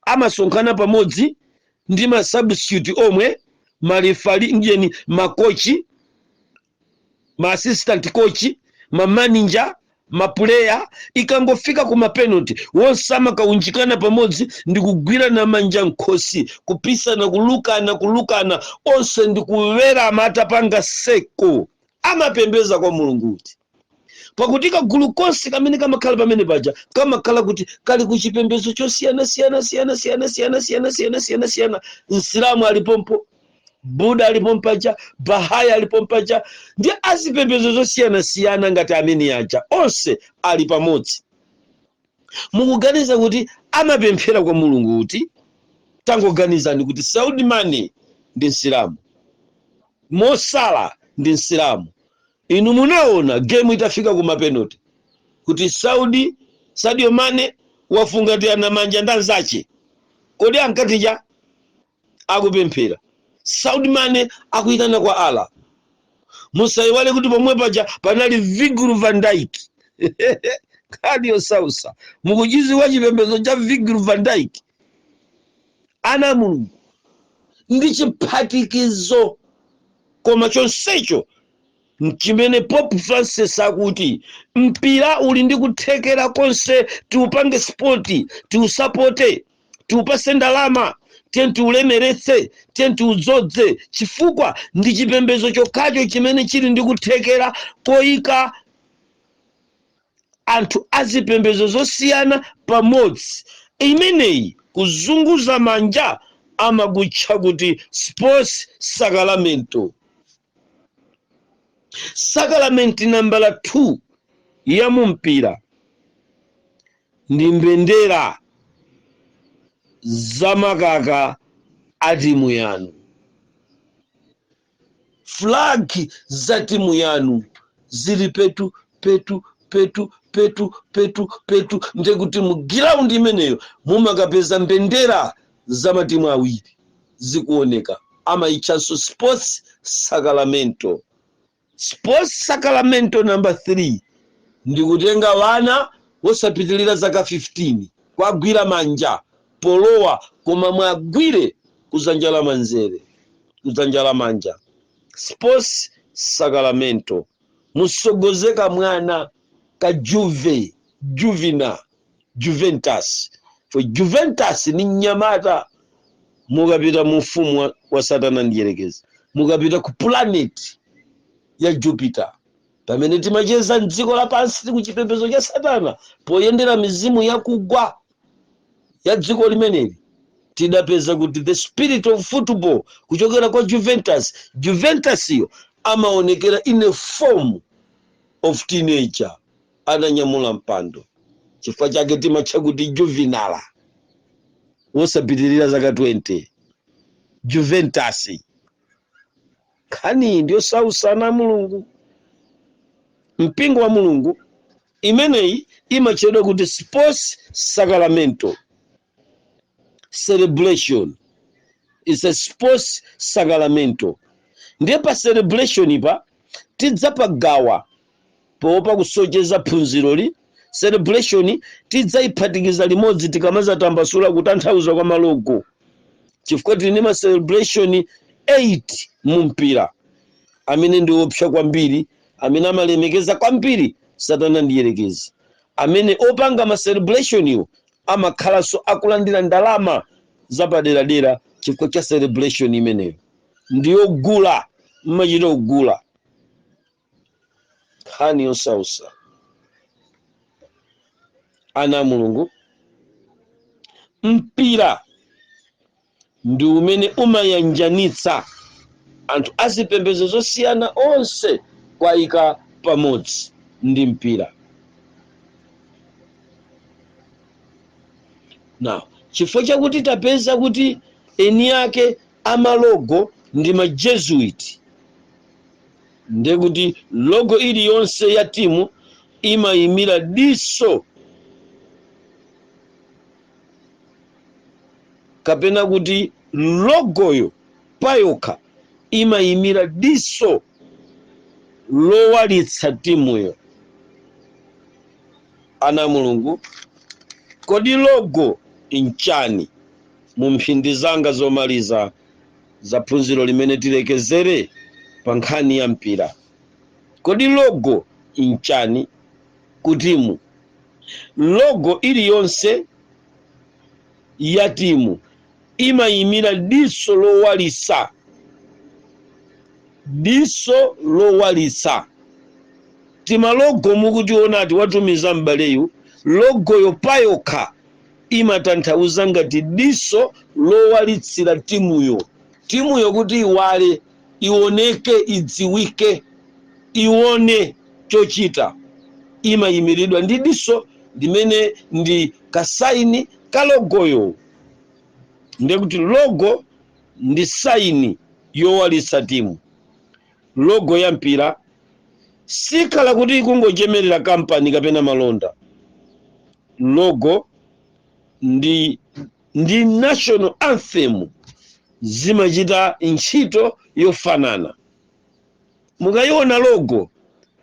amasonkhana pamodzi ndi ma substitute omwe, mareferee njeni, makochi, ma assistant coach, ma manager, ma player. Ikangofika ku mapenalty, wonse amakaunjikana pamodzi ndi kugwirana manja nkhosi, kupisana, kulukana, kulukana, onse ndi kuwerama atapanga circle. Amapembeza kwa Mulungu kuti, pakuti kagulu konse kamene kamakhala pamene paja kamakhala kuti kali ku chipembedzo chosiyana siyana siyana siyana siyana siyana siyana siyana siyana. Msilamu alipompo, Buda alipompaja, Bahaya alipompaja, ndi azipembedzo zosiyana siyana ngati amene aja onse ali pamodzi. Mukuganiza kuti amapemphera kwa Mulungu kuti? Tangoganizani kuti Sadio Mane ndi Msilamu, Mo Salah ndi Msilamu. Inu munaona gemu itafika ku mapenalty kuti Sadio Mane wafungatirana manja ndi anzache. Kodi ankatija akupemphera? Sadio Mane akuyitana kwa Allah. Musayiwale kuti pomwe paja panali Virgil van Dijk. Nkhani yosausa, mukuchiziwa chipembedzo cha Virgil van Dijk? Ana Mulungu, ndi chiphatikizo, koma chonsecho chimene Pope Francis akuti mpira uli ndi kuthekera konse, tiupange support, tiusapote, tiupase ndalama, tiye tiulemeretse, tiye tiudzodze, chifukwa ndi chipembedzo chokhacho chimene chili ndi kuthekera koyika anthu azipembedzo zosiyana pamodzi. Imeneyi kuzunguza manja amakutcha kuti sports sacramento. Sacrament nambala 2 ya mumpira ndi mbendera zamakaka a timu yanu. Flag za timu yanu zili petu petu petu petu petu petu, ndekuti mu giraundi imeneyo mumakapeza mbendera za matimu awiri zikuoneka. Amayitchanso sports sacramento. Sports sacramento number 3 ndikutenga wana wosapitilira zaka 15, kwagwira manja polowa, koma mwagwire kuzanja la manzere, kudzanja la manja, sports sacramento. Musogozeka mwana ka Juve, Juvina, Juventus, for Juventus ni mnyamata. Mukapita mu ufumu wa satana ndiyerekeza, mukapita ku planet ya Jupiter, pamene timacheza mdziko lapansi ku chipembedzo cha satana poyendera mizimu yakugwa ya dziko limeneli, tidapeza kuti the spirit of football kuchokera kwa Juventus, Juventus iyo amaonekera in a form of teenager ananyamula mpando. Chipembedzo cha satana. Chifukwa chake timatcha kuti juvenile, wosapitirira zaka 20, Juventus. Nkhani ndiyosausana. Mulungu, mpingo wa Mulungu, imeneyi imatchedwa kuti sports sacramento celebration, is a sports sacramento. Ndiye pa celebration pa tidzapagawa poopa kusocheza phunziroli. Celebration tidzayiphatikiza limodzi tikamazatambasula kutanthauza kwa malogo, chifukwa tili ndi ma celebration 8 mu mpira amene ndi opsa kwambiri, amene amalemekeza kwambiri Satana ndi Yerekezi, amene opanga ma celebration iwo amakhalanso akulandira ndalama zapaderadera chifukwa cha celebration imeneyo. Ndiyogula, mmachita kugula. Nkhani yosausa, ana a Mulungu. Mpira ndi umene umayanjanitsa anthu azipembedzo zosiyana onse kwayika pamodzi ndi mpira. Now, chifukwa chakuti tapeza kuti eni ake amalogo ndi ma Jesuit, ndiye kuti logo iliyonse ya timu imayimira diso kapena kuti logoyo payokha imayimira diso lowalitsa timuyo. Ana a Mulungu, kodi logo nchani? Mu mphindi zanga zomaliza za phunziro limene tilekezere pa nkhani ya mpira, kodi logo nchani ku timu? Logo iliyonse ya timu imayimira diso lowalitsa, diso lowalitsa. Timalogo mukutionati watumiza m'baleyu, logoyo payokha imatanthauza ngati diso lowalitsira timuyo, timuyo kuti iwale, ioneke, idziwike, ione chochita, imayimiridwa ndi diso limene ndi kasaini ka logoyo. Ndiye kuti logo ndi saini yowalitsa timu. Logo ya mpira sikhala kuti ikungochemerera kampani kapena malonda. Logo ndi national anthem zimachita ntchito yofanana. Mukayiona logo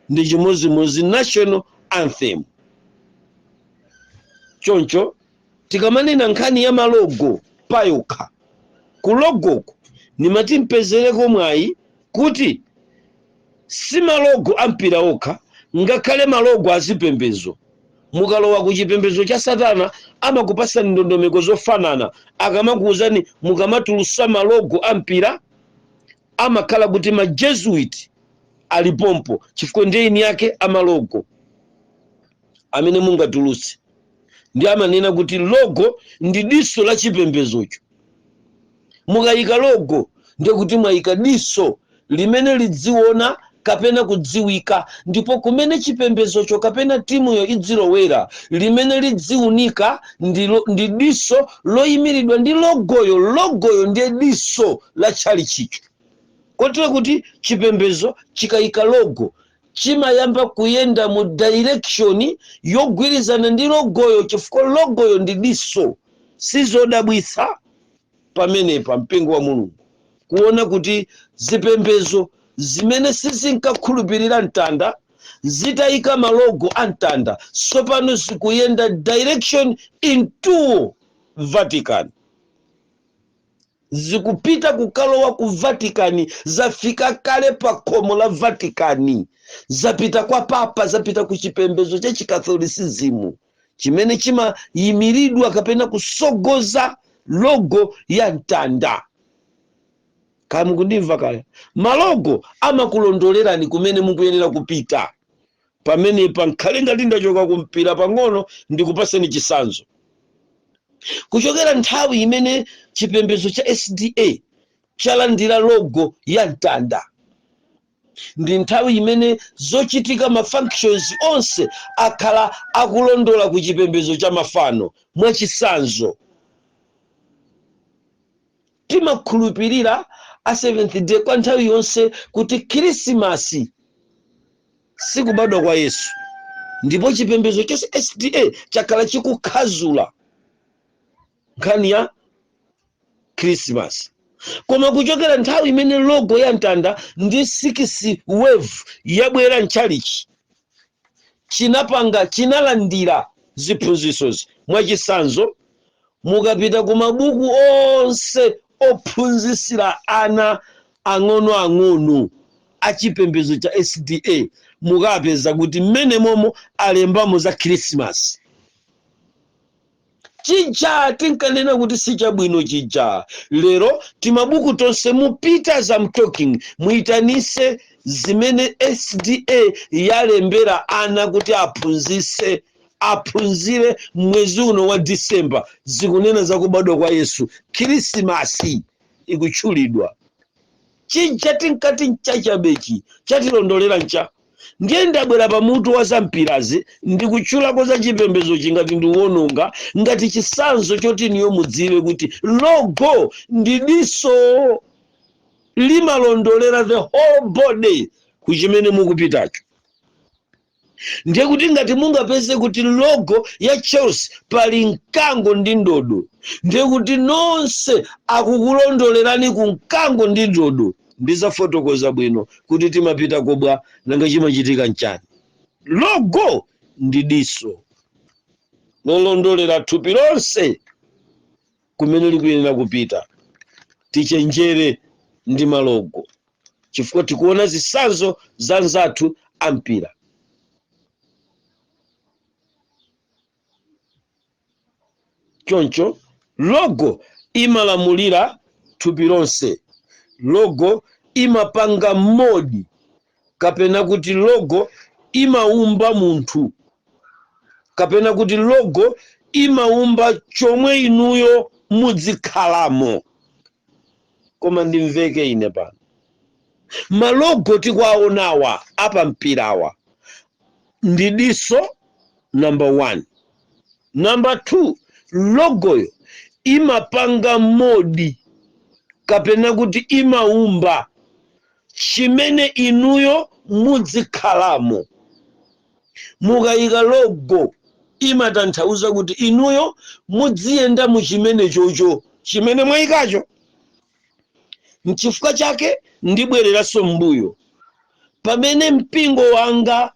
ndi chimodzimodzi national anthem. Choncho tikamanena nkhani ya malogo payokha, ku logoko nimati mpezereko mwayi kuti si malogo a mpira okha, ngakhale malogo azipembedzo. Mukalowa ku chipembedzo cha Satana amakupasani ndondomeko zofanana. Akamakuwuzani mukamatulusa malogo a mpira, amakhala kuti ma Jesuit alipompo, chifukwa ndiye eni ake amalogo amene mungatulutse. Ndi amanena kuti logo ndi diso la chipembedzocho. Mukayika logo ndiye kuti mwayika diso limene lidziona kapena kudziwika, ndipo kumene chipembedzocho kapena timuyo idzilowera, limene lidziunika ndi diso loyimiridwa ndi logoyo. Logoyo ndiye diso la tchalitchicho, kotero kuti chipembedzo chikayika logo chimayamba kuyenda mu direction yogwirizana ndi logoyo, chifukwa logoyo ndi diso. Sizodabwitsa pamenepa, mpingo wa Mulungu, kuona kuti zipembedzo zimene sizinkakhulupirira mtanda zitayika malogo a mtanda, tsopano zikuyenda direction into Vatican, zikupita kukalowa ku Vatican. Zafika kale pa khomo la Vatican, zapita kwa papa, zapita ku chipembedzo cha Chikatholisizimu chimene chimayimiridwa kapena kusogoza logo ya mtanda. Kaya mukundimva kaya, malogo amakulondolerani kumene mukuyenera kupita. Pamenepa nkhale ngati ndachoka kumpira pang'ono, ndikupaseni chitsanzo. Kuchokera nthawi imene chipembedzo cha SDA chalandira logo ya mtanda, Ndi nthawi imene zochitika, ma functions onse akhala akulondola ku chipembedzo cha mafano. Mwachisanzo, timakhulupirira a Seventh Day kwa nthawi yonse kuti Khrisimasi sikubadwa kwa Yesu, ndipo chipembedzo chonse SDA chakhala chikukhazula nkhani ya Khrisimasi. Koma kuchokera nthawi imene logo ya mtanda ndi 6 wave yabwera mtchalichi, chinapanga, chinalandira ziphunzitsozi. Mwachisanzo, mukapita ku mabuku onse ophunzitsira ana ang'onoang'ono achipembedzo cha SDA, mukapeza kuti mmene momo alembamo za Khrisimasi. Chija tinkanena kuti sichabwino chija, lero timabuku tonse mupita, as I'm talking, muyitanise zimene SDA yalembera ana kuti aphunzise, aphunzire mwezi uno wa Disemba, zikunena za kubadwa kwa Yesu. Khrisimasi ikutchulidwa. Chija tinkati nchachabechi chatilondolera ncha. Ndiye ndabwera pamutu wa zampirazi ndikutchulako za chipembedzo chingati ndiwononga ngati chisanzo choti niyo mudziwe kuti logo ndi diso limalondolera the whole body kuchimene mukupitacho. Ndiye kuti ngati mungapeze kuti logo ya Chelsea pali mkango ndi ndodo, ndiye kuti nonse akukulondolerani ku mkango ndi ndodo. Ndizafotokoza bwino kuti timapita kobwa, nanga chimachitika nchani. Logo ndi diso lolondolera thupi lonse kumene likuyenera kupita. Tichenjere ndi malogo, chifukwa tikuona zitsanzo za nzathu ampira. Choncho logo imalamulira thupi lonse. Logo imapanga mold, kapena kuti logo imaumba munthu, kapena kuti logo imaumba chomwe inuyo muzikhalamo. Koma ndimveke ine pano, malogo tikuwaonawa apa mpirawa ndi diso number one. Number two, logoyo imapanga mold, kapena kuti imaumba chimene inuyo muzikhalamo. Mukayika logo, imatanthauza kuti inuyo muziyenda mu chimene chocho chimene mwayikacho. Nchifukwa chake ndibwereranso m'mbuyo pamene mpingo wanga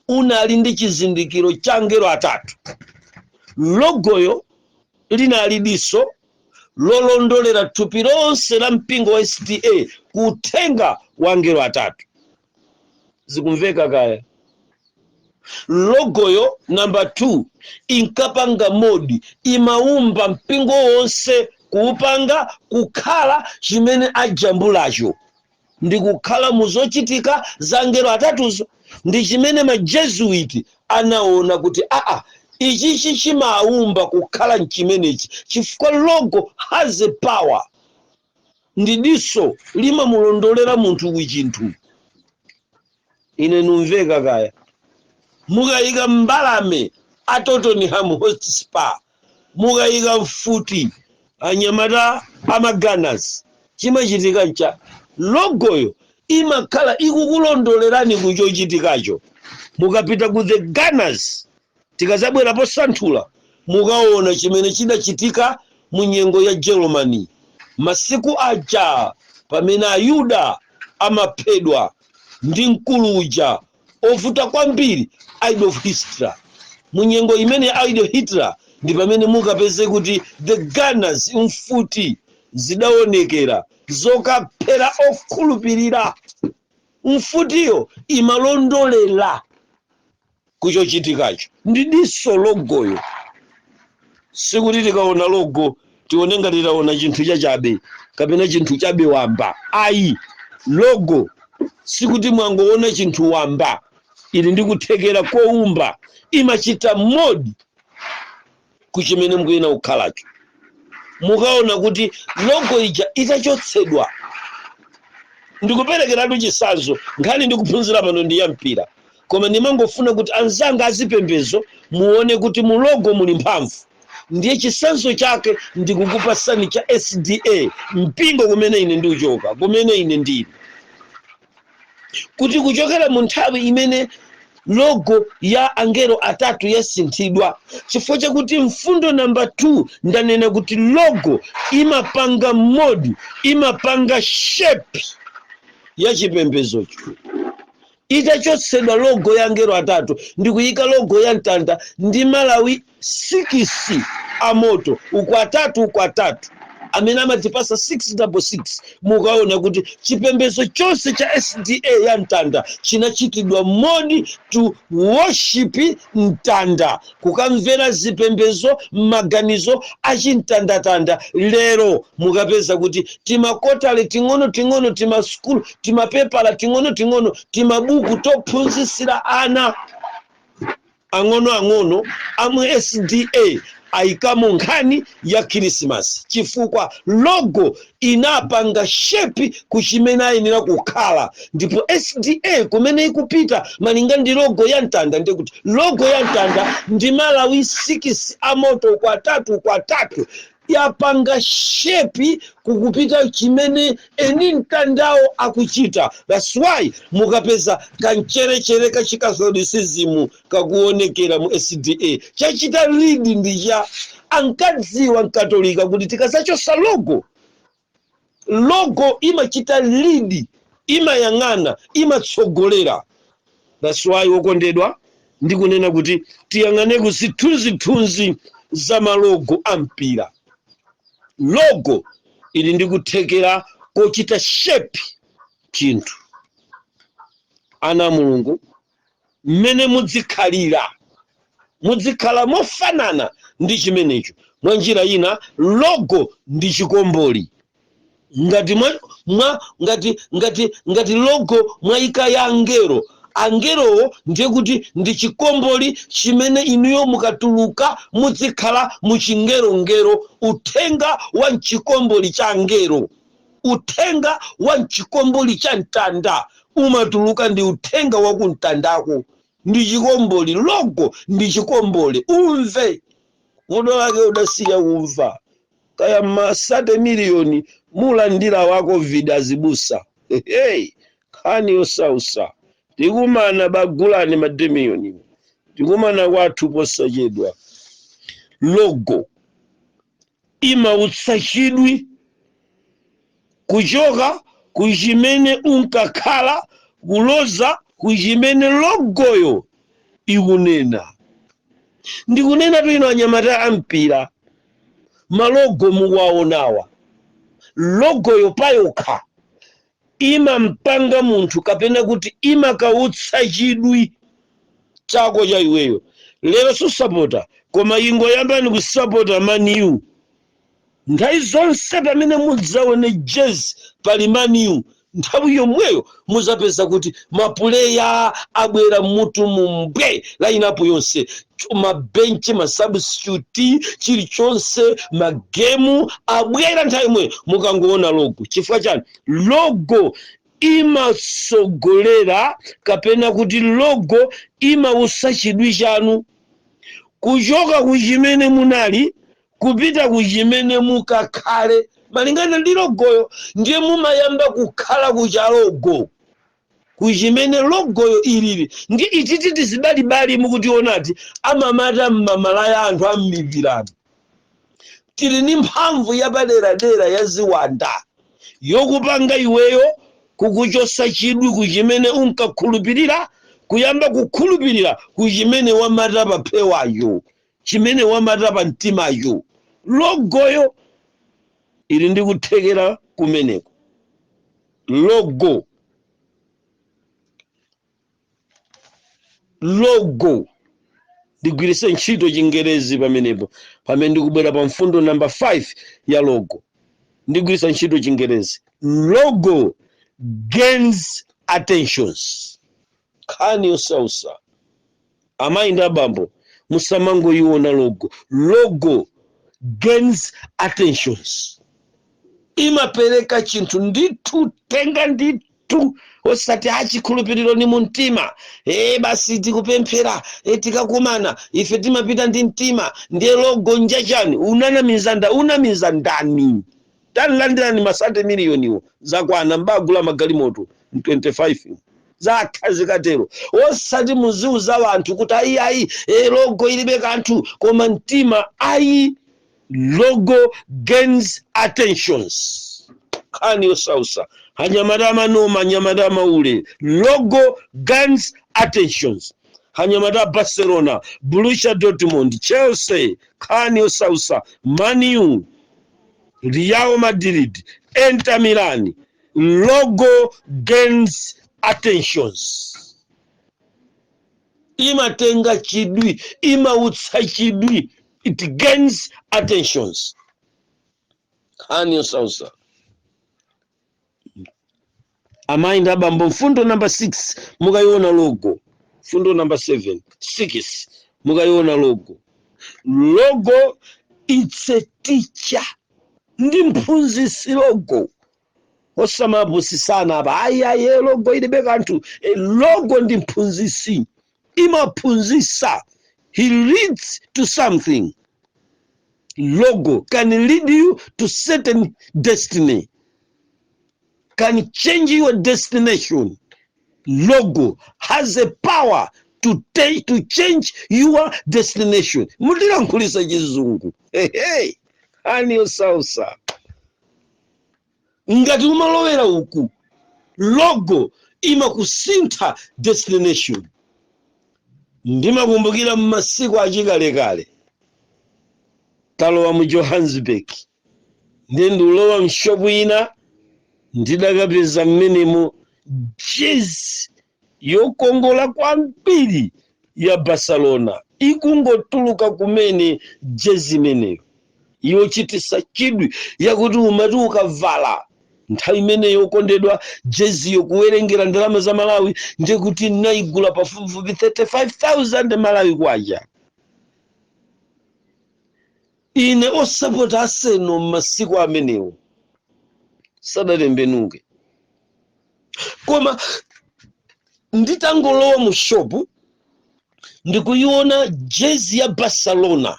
unali ndi chizindikiro cha angelo atatu. Logoyo linali diso lolondolera thupi lonse la mpingo wa SDA ku uthenga wa angelo atatu. Zikumveka kaya? Logoyo namba 2 inkapanga mold, imaumba mpingo wonse kuupanga kukhala chimene ajambulacho ndi kukhala mu zochitika za angelo atatuzo. Ndi chimene majesuit anaona kuti aa, ichichi chimaumba kukhala mchimenechi, chifukwa logo has a power, ndi diso limamulondolera munthu ku chinthu. Ine numveka kaya? Mukayika mbalame a Tottenham Hotspur, mukayika mfuti anyamata ama Gunners, chimachitika ncha logoyo imakhala ikukulondolerani ku chochitikacho. Mukapita ku the Gunners, tikazabwera posanthula, mukaona chimene chidachitika mu nyengo ya Germany masiku aja pamene Ayuda amaphedwa ndi mkulu uja ovuta kwambiri, Adolf Hitler. Mu nyengo imene Adolf Hitler, ndi pamene mukapeze kuti the Gunners, mfuti zidaonekera zokaphera okhulupirira. Mfutiyo imalondolera kuchochitikacho ndi diso, logoyo. Sikuti tikaona logo tione ngati taona chinthu chachabe kapena chinthu chabe wamba, ayi. Logo sikuti mwangoona chinthu wamba, ili ndi kuthekera koumba, imachita mold kuchimene mukuyenera kukhalacho. Mukaona kuti logo ija itachotsedwa. Ndikuperekeratu chitsanzo. Nkhani ndikuphunzira pano ndi ya mpira, koma ndimangofuna kuti anzanga azipembezo muone kuti mu logo muli mphamvu. Ndiye chitsanzo chake ndikukupasani cha SDA, mpingo kumene ine ndikuchoka, kumene ine ndili, kuti kuchokera mu nthawi imene logo ya angelo atatu yasinthidwa, chifukwa chakuti mfundo namba 2 ndanena kuti logo imapanga mold, imapanga shape ya chipembezocho. Itachotsedwa logo ya angelo atatu ndikuyika logo ya mtanda ndi malawi 6 amoto, uku atatu, uku atatu, amene amatipasa 666, mukaona kuti chipembedzo chonse cha SDA ya mtanda chinachitidwa mold to worship mtanda, kukamvera zipembedzo, maganizo achimtandatanda. Lero mukapeza kuti timakotale ting'ono-ting'ono, timasukulu, timapepala ting'ono-ting'ono, timabuku tophunzitsira ana ang'onoang'ono amu SDA ayikamo nkhani ya Khrisimasi, chifukwa logo inapanga shape kuchimene ayenera kukhala. Ndipo SDA kumene ikupita malinga ndi logo ya mtanda, ndiye kuti logo ya mtanda ndi malawi 6 amoto, kwa atatu, kwa atatu, yapanga shape kukupita chimene eni mtandawo akuchita. That's why mukapeza kamcherechere ka chicatholicism kakuonekera mu SDA, chachita lead ndi cha ankadziwa mkatolika kuti tikazachosa logo, logo imachita lead, imayang'ana, imatsogolera. That's why, wokondedwa, ndikunena kuti tiyang'ane ku zithunzithunzi za malogo a mpira. Logo ili ndi kuthekera kochita shape chinthu. Ana a Mulungu, mmene muzikhalira, muzikhala mofanana ndi chimenecho. Mwa njira ina, logo ndi chikomboli. Ngati mwa, mwa ngati ngati ngati logo mwayika ya angelo, angelowo ndiye kuti ndi chikomboli chimene inuyo mukatuluka muzikhala muchingerongero. Uthenga wa mchikomboli cha angelo, uthenga wa mchikomboli cha mtanda umatuluka, ndi uthenga wa kumtandako, ndi chikomboli. Logo ndi chikomboli. Umve vuto lake udasiya kumva kaya masate miliyoni mulandira wa COVID azibusa. Hey, nkhani yosausa. Tikumana, bagulani mademiyoni, tikumana kwathu posachedwa. Logo imautsa chidwi kuchoka kuchimene unkakhala kuloza kuchimene logoyo ikunena. Ndikunena tu ino, anyamata ampira, malogo mukuwaonawa, logoyo payokha imampanga munthu kapena kuti imakautsa chidwi chako cha iweyo. Lero susapota, koma ingoyambani kusapota Man U. Nthawi zonse pamene mudzaone jezi pali Man U, nthawi yomweyo muzapeza kuti mapuleya abwera mutu mumbwe, line-up yonse, mabenchi, masubstitute, chilichonse, magemu abwera nthawi imweyo mukangoona logo. Chifukwa chani? Logo imasogolera kapena kuti logo imausa chidwi chanu kuchoka kuchimene munali kupita kuchimene mukakhale malingana ndi logoyo. Ndiye mumayamba kukhala kucha logo, kuchimene logoyo ilili. Ndi ititi tizibalibali mukutionati amamata mmamalaya anthu am'mipirano, tili ndi mphamvu yapaderadera ya ziwanda yokupanga iweyo kukuchosa chidwi kuchimene unkakhulupirira, kuyamba kukhulupirira kuchimene wamata pa phewayo, chimene wamata pa mtimayo. Logoyo ili ndi kuthekera kumeneko. Logo, ndigwiritse ntchito Chingerezi pamenepo, pamene ndikubwera pa mfundo namba 5 ya logo, ndigwiritsa ntchito Chingerezi: logo gains attentions. Nkhani yosausa, amayi ndi abambo, musamangoiona logo. Logo gains attentions, imapereka chinthu ndithu, tenga ndithu. Tu osati achikhulupiriro ni mumtima. Basi tikupemphera, tikakumana ife timapita ndi mtima. Ndiye logo njachani? Unanamiza nda, unamiza ndani? Talandirani ma 30 miliyoniwo, zakwana, mbagula magalimoto 25, zatha zikatero. Osati muziuza wanthu kuti ayi, ayi, logo ilibe kanthu koma mtima. Ayi, logo gains attentions. Nkhani yosausa. Anyamata amanoma, anyamata amaule, logo gains attentions. Anyamata Barcelona, Borussia Dortmund, Chelsea, nkhani yosausa, Man U, Real Madrid, Inter Milan, logo gains attentions. Imatenga chidwi, imautsa chidwi, it gains attentions. Nkhani yosausa, amayi ndi abambo. Mfundo namba 6, mukayiona logo. Mfundo namba 7, 6, mukayiona logo, logo it's a teacher, ndi mphunzitsi logo. Osamapusisana apa, ayi, ayi, logo ilibe kanthu. Logo ndi mphunzitsi, imaphunzitsa. He leads to something. Logo can lead you to certain destiny, can change your destination. Logo has a power to take to change your destination. Mutilankhulisa Chizungu. Hey, hey. Ani osausa ngati umalowera uku, logo imakusintha destination. Ndimakumbukira mmasiku achikalekale, talowa mu Johannesburg, ndiye ndiulowa mshopu ina, ndidakapeza mmenemo jezi yokongola kwambiri ya Barcelona, ikungotuluka kumene jezi imeneyo, yochitisa chidwi, yakuti umati ukavala nthawi imeneyo, yokondedwa jeziyo, kuwerengera ndalama za Malawi ndiye kuti naigula pafupifupi 35,000 Malawi kwacha. Ine osapota Arsenal m'masiku amenewo, sadatembenuke, koma nditangolowa mu shopu ndikuiona jezi ya Barcelona,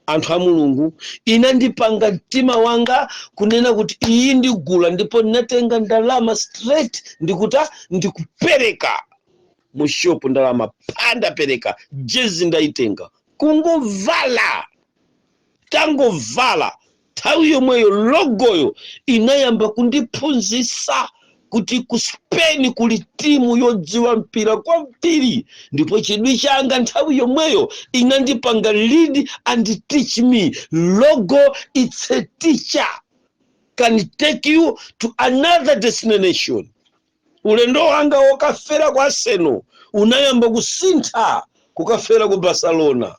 anthu a Mulungu, inandipanga mtima wanga kunena kuti iyi ndigula. Ndipo ndinatenga ndalama straight, ndikuta ndikupereka mu shopu ndalama, pandapereka jezi, ndayitenga, kungovala. Tangovala nthawi yomweyo, logoyo inayamba kundiphunzitsa kuti ku Spain kuli timu yodziwa mpira kwambiri. Ndipo chidwi changa nthawi yomweyo inandipanga lead and teach me. Logo, it's a teacher, can take you to another destination. Ulendo wanga wokafera kwa Arsenal unayamba kusintha kukafera ku Barcelona.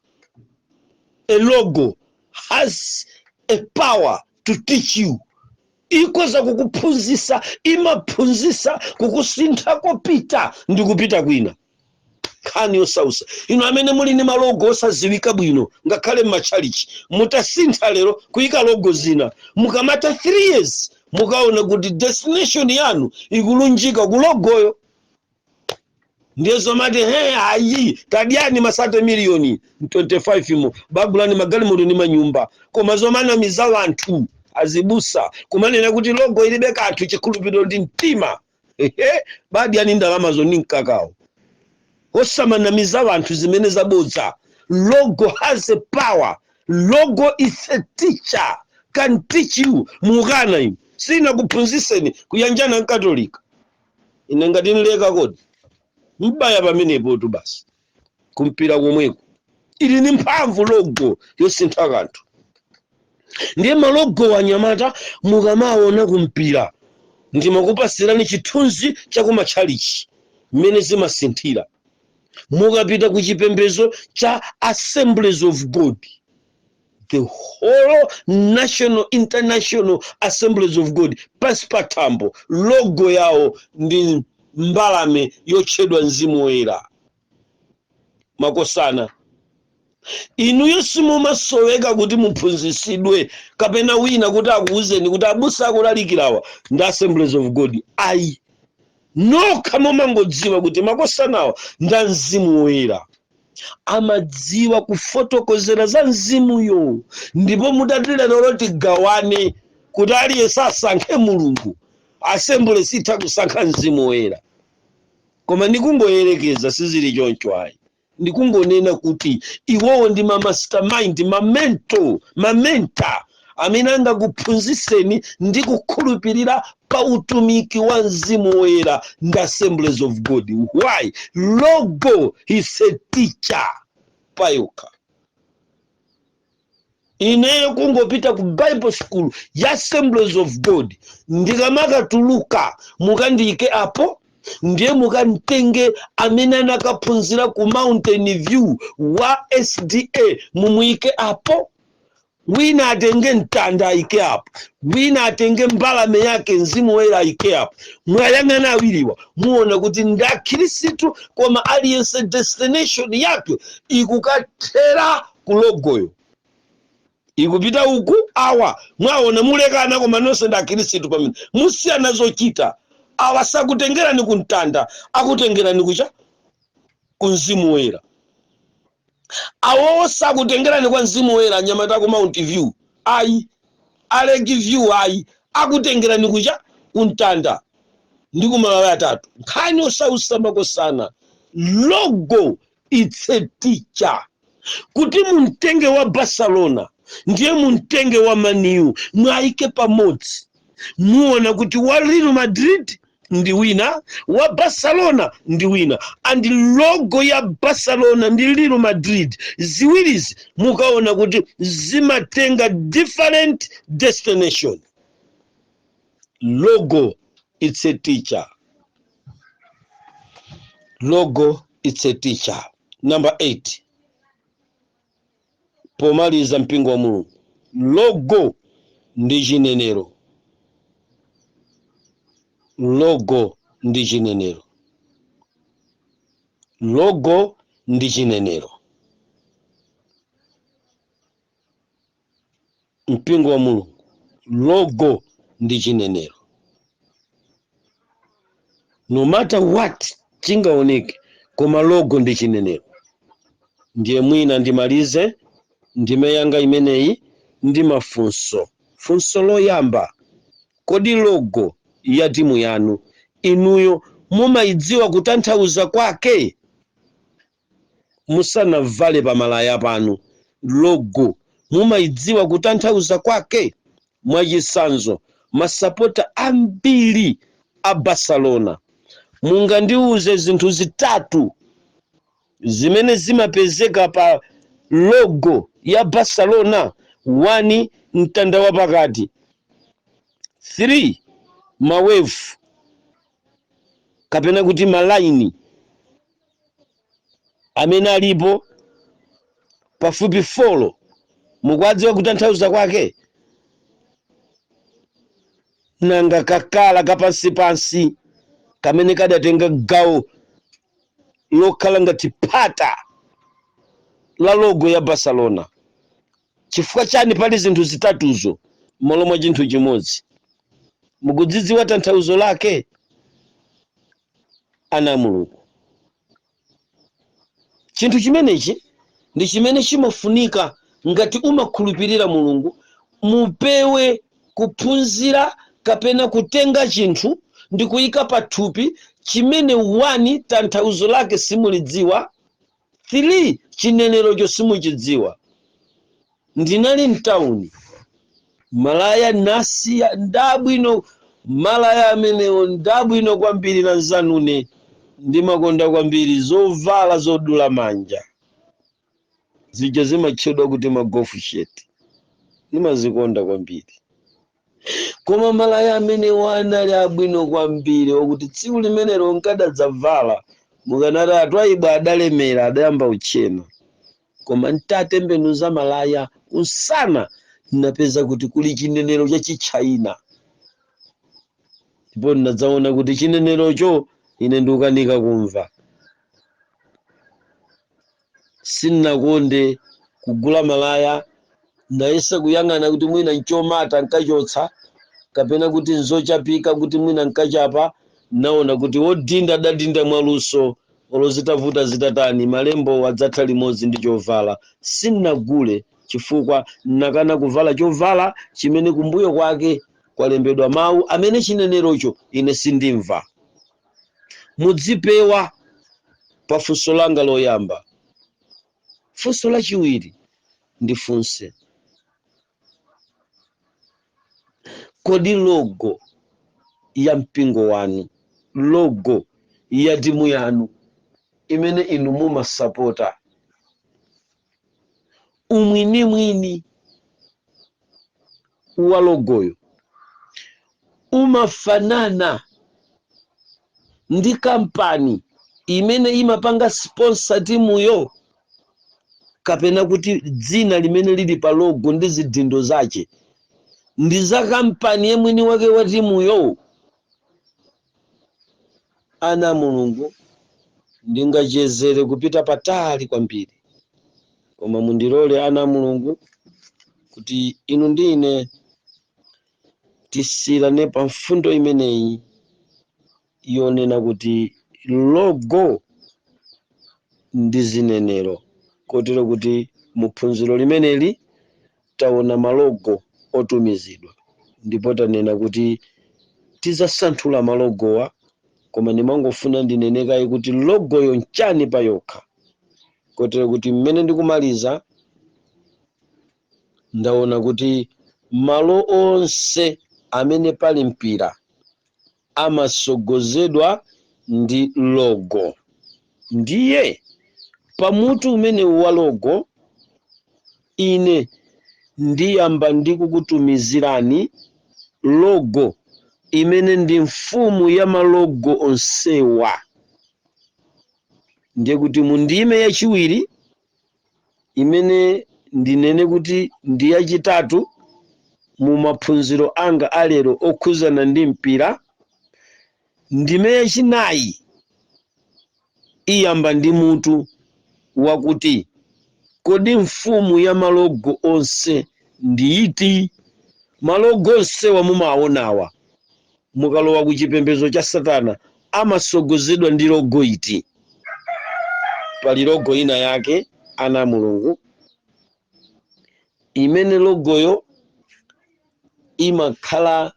A logo has a power to teach you, ikoza kukuphunzisa, imaphunzisa kukusintha kopita ndi kupita kwina. Nkhani yosausa. Inu amene muli ndi malogo osaziwika bwino, ngakhale m'matchalichi, mutasintha lero kuyika logo zina, mukamata 3 years mukaona kuti destination yanu ikulunjika ku logoyo. Ndiye zomati he, ayi, tadyani ma 30 miliyoni 25 mo, bagulani magalimoto ndi manyumba. Koma zomanamiza wanthu, azibusa kumanena kuti logo ilibe kanthu, chikhulupiriro ndi mtima, ehe, badyani ndalamazo ndi mkakawo. Osamanamiza wanthu zimene zabodza. Logo has a power. Logo is a teacher, can teach you. Mukana inu, sina kuphunziseni kuyanjana mkatolika. Ine ngati nleka kodi mbaya pamenepo tu basi kumpira komweko. Ili ni mphamvu logo yosintha kanthu. Ndiye malogo, anyamata, mukamaona kumpira, ndimakupasirani chithunzi chakumatchalichi mmene zimasinthira. Mukapita ku chipembedzo cha Assemblies of God, the whole national, international Assemblies of God pansi pa thambo, logo yawo ndi mbalame yotchedwa Mzimu Woyera. Makosana. Inuyo simumasoweka kuti muphunzitsidwe kapena wina kuti akuwuzeni kuti abusa akulalikirawa ndi Assemblies of God, ayi. Nokha mumangodziwa kuti makosanawa ndi Mzimu Woyera, amadziwa kufotokozera za mzimuyo. Ndipo mutati lero tigawane kuti aliyense asankhe Mulungu, Assembly sitha kusankha Mzimu Woyera. Koma ndikungoyerekeza, sizili choncho ayi. Ndikungonena kuti iwowo ndi ma mastermind, ma mentor, ma mentor amene angakuphunzitseni ndi kukhulupirira pa utumiki wa Mzimu Woyera ndi Assemblies of God. Why? Logo is a teacher payokha. Ineyo kungopita ku Bible school ya Assemblies of God, ndikamakatuluka mukandiyike apo, ndiye mukantenge amene anakaphunzira ku Mountain View wa SDA, mumuyike apo. Wina atenge mtanda ayike apo, wina atenge mbalame yake Mzimu Woyera ayike apo. Mwayang'ana awiriwa, muona kuti ndi akhirisitu, koma aliyense destination yake ikukathera ku logoyo, ikupita uku. Awa mwaona mulekana, koma nonse ndi akhirisitu. Pamene musiyana zochita, awa sakutengerani ku mtanda, akutengerani kucha ku Mzimu Woyera. Awowo sakutengerani kwa Mzimu Woyera, anyamata ku Mount View ayi, a Lake View ayi, akutengerani kucha ku mtanda ndi kumalawi atatu. Nkhani osausa makosana, logo it's a teacher. Kuti mumtenge wa Barcelona ndiye mumtenge wa Man U, mwayike pamodzi, muona kuti wa Real Madrid ndi wina, wa Barcelona ndi wina, and logo ya Barcelona ndi Real Madrid ziwirizi mukaona kuti zimatenga different destination. Logo it's a teacher, logo it's a teacher. Number 8, pomaliza, mpingo wa Mulungu, logo ndi chinenero. Logo ndi chinenero, logo ndi chinenero. Mpingo wa Mulungu, logo ndi chinenero. No matter what chingaoneke, koma logo ndi chinenero. Ndiye mwina ndimalize ndime yanga imeneyi ndi mafunso. Funso loyamba: kodi logo ya timu yanu inuyo mumayidziwa kutanthauza kwake musanavale pamalaya panu? Logo mumayidziwa kutanthauza kwake? Mwachitsanzo, masapota ambiri a Barcelona, mungandiuze zinthu zitatu zimene zimapezeka pa logo ya Barcelona? 1, mtanda wa pakati. 3, ma wave kapena kuti malaini amene alipo pafupi 4, mukuwadziwa kutanthauza kwake? Nanga kakala kapansipansi kamene kadatenga gawo lokhala ngati phata la logo ya Barcelona, chifukwa chani pali zinthu zitatuzo m'malo mwa chinthu chimodzi? Mukudzidziwa tanthauzo lake, ana a Mulungu? Chinthu chimenechi ndi chimene chimafunika. Ngati umakhulupirira Mulungu, mupewe kuphunzira kapena kutenga chinthu ndi kuyika pathupi chimene 1, tanthauzo lake simulidziwa, 3, chinenerocho simuchidziwa. Ndinali mtawuni, malaya nasiya ndabwino. Malaya amenewo ndabwino kwambiri. Nanzanune ndimakonda kwambiri zovala zodula manja zija zimatchedwa kuti ma golf shirt, ndimazikonda kwambiri. Koma malaya amenewo anali abwino kwambiri okuti tsiku limenelo nkadadzavala mukanati atwaibu adalemera, adayamba uchena. Koma ntatembenuza malaya kunsana, ndinapeza kuti kuli chinenero cha Chichina, ndipo ndinadzaona kuti chinenerocho ine ndikukanika kumva. Sindinakonde Kugula malaya, ndayesa kuyang'ana kuti mwina nchomata nkachotsa, kapena kuti nzochapika kuti mwina nkachapa. Naona kuti wodinda adadinda mwaluso, olo zitavuta zitatani, malembo adzatha limodzi ndi chovala. Sinnagule chifukwa nakana kuvala chovala chimene kumbuyo kwake kwalembedwa mawu amene chinenerocho ine sindimva. Mudzipewa pa funso langa loyamba. Funso lachiwiri ndifunse: kodi logo ya mpingo wanu, logo ya timu yanu imene inu mumasapota, umwinimwini wa logoyo umafanana ndi kampani imene imapanga sponsor timuyo, kapena kuti dzina limene lili pa logo ndi zidindo zache ndi za kampani ya mwini wake wa timuyo? Ana a Mulungu, ndingachezere kupita patali kwambiri, koma mundilole, ana a Mulungu, kuti inu ndi ine tisiyirane pa mfundo imeneyi yonena kuti logo ndi zinenero, kotero kuti mu phunziro limeneli taona malogo otumizidwa, ndipo tanena kuti tizasanthula malogowa. Koma ndimangofuna ndinene kaye kuti logoyo nchani pa yokha, kotero kuti mmene ndikumaliza ndaona kuti malo onse amene pali mpira amasogozedwa ndi logo. Ndiye pamutu umenewu wa logo, ine ndiyamba ndi kukutumizirani logo imene ndi mfumu ya malogo onsewa. Ndiye kuti mu ndime yachiwiri, imene ndinene kuti ndi yachitatu mu maphunziro anga alero okhuzana ndi mpira, ndime yachinayi iyamba ndi mutu wakuti: kodi mfumu ya malogo onse ndi iti? Malogo onsewa mumawaonawa mukalowa ku chipembedzo cha Satana amasogozedwa ndi logo iti? Pali logo ina yake, ana a Mulungu, imene logoyo imakhala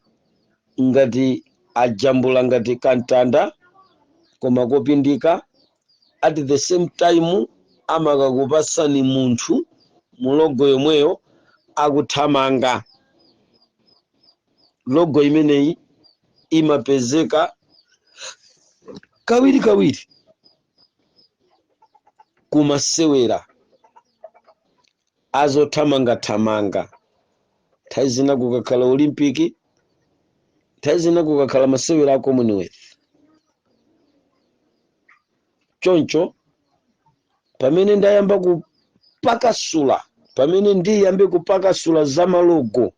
ngati ajambula ngati kamtanda koma kopindika. At the same time amakakupasani munthu mu logo yomweyo akuthamanga. Logo imeneyi imapezeka kawirikawiri kumasewera azothamangathamanga, nthawi zina kukakhala Olympic, nthawi zina kukakhala masewera a Commonwealth. Choncho pamene ndayamba kupakasula, pamene ndiyambe kupakasula za malogo,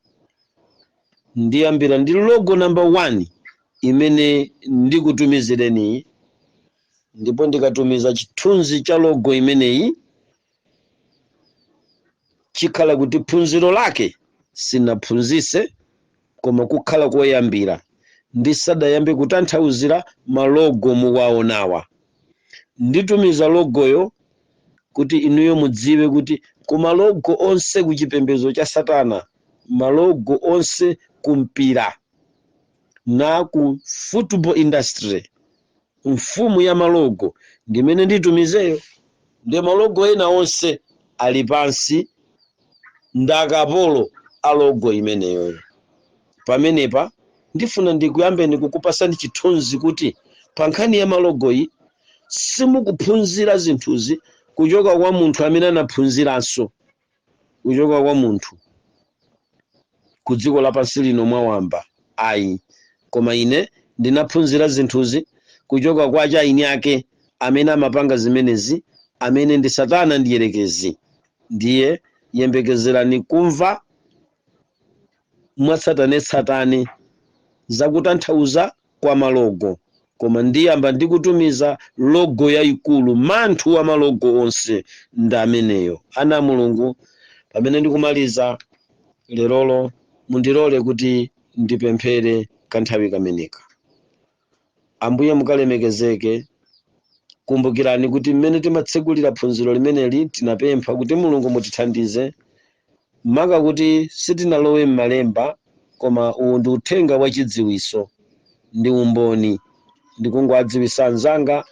ndiyambira ndi logo number 1 imene ndikutumizireniyi. Ndipo ndikatumiza chithunzi cha logo imeneyi, chikhala kuti phunziro lake sinaphunzise, koma kukhala koyambira ndisadayambe kutanthauzira malogo muwaonawa. Nditumiza logoyo kuti inuyo mudziwe kuti ku malogo onse ku chipembedzo cha Satana, malogo onse ku mpira na ku football industry, mfumu ya malogo ndimene nditumizeyo. Ndi malogo ena onse ali pansi ndi akapolo a logo imeneyoyo. Pamenepa ndifuna ndikuyambeni kukupasani chithunzi kuti pa nkhani ya malogoyi simukuphunzira zinthuzi kuchoka kwa munthu amene anaphunziranso kuchoka kwa munthu ku dziko lapansi lino mwawamba, ayi, koma ine ndinaphunzira zinthuzi kuchoka kwa chaini ake amene amapanga zimenezi, amene ndi Satana ndiyerekezi. Ndiye yembekezerani kumva mwatsatanetsatane zakutanthauza kwa malogo. Koma ndiyamba ndikutumiza logo yayikulu, manthu wa malogo onse ndi ameneyo. Ana a Mulungu, pamene ndikumaliza lerolo, mundilole kuti ndipemphere kanthawi kameneka. Ambuye mukalemekezeke. Kumbukirani kuti mmene timatsegulira phunziro limeneli tinapempha kuti Mulungu mutithandize, maka kuti sitinalowe m'malemba, koma uwu ndi uthenga wa chidziwiso ndi umboni, ndikungowadziwisa anzanga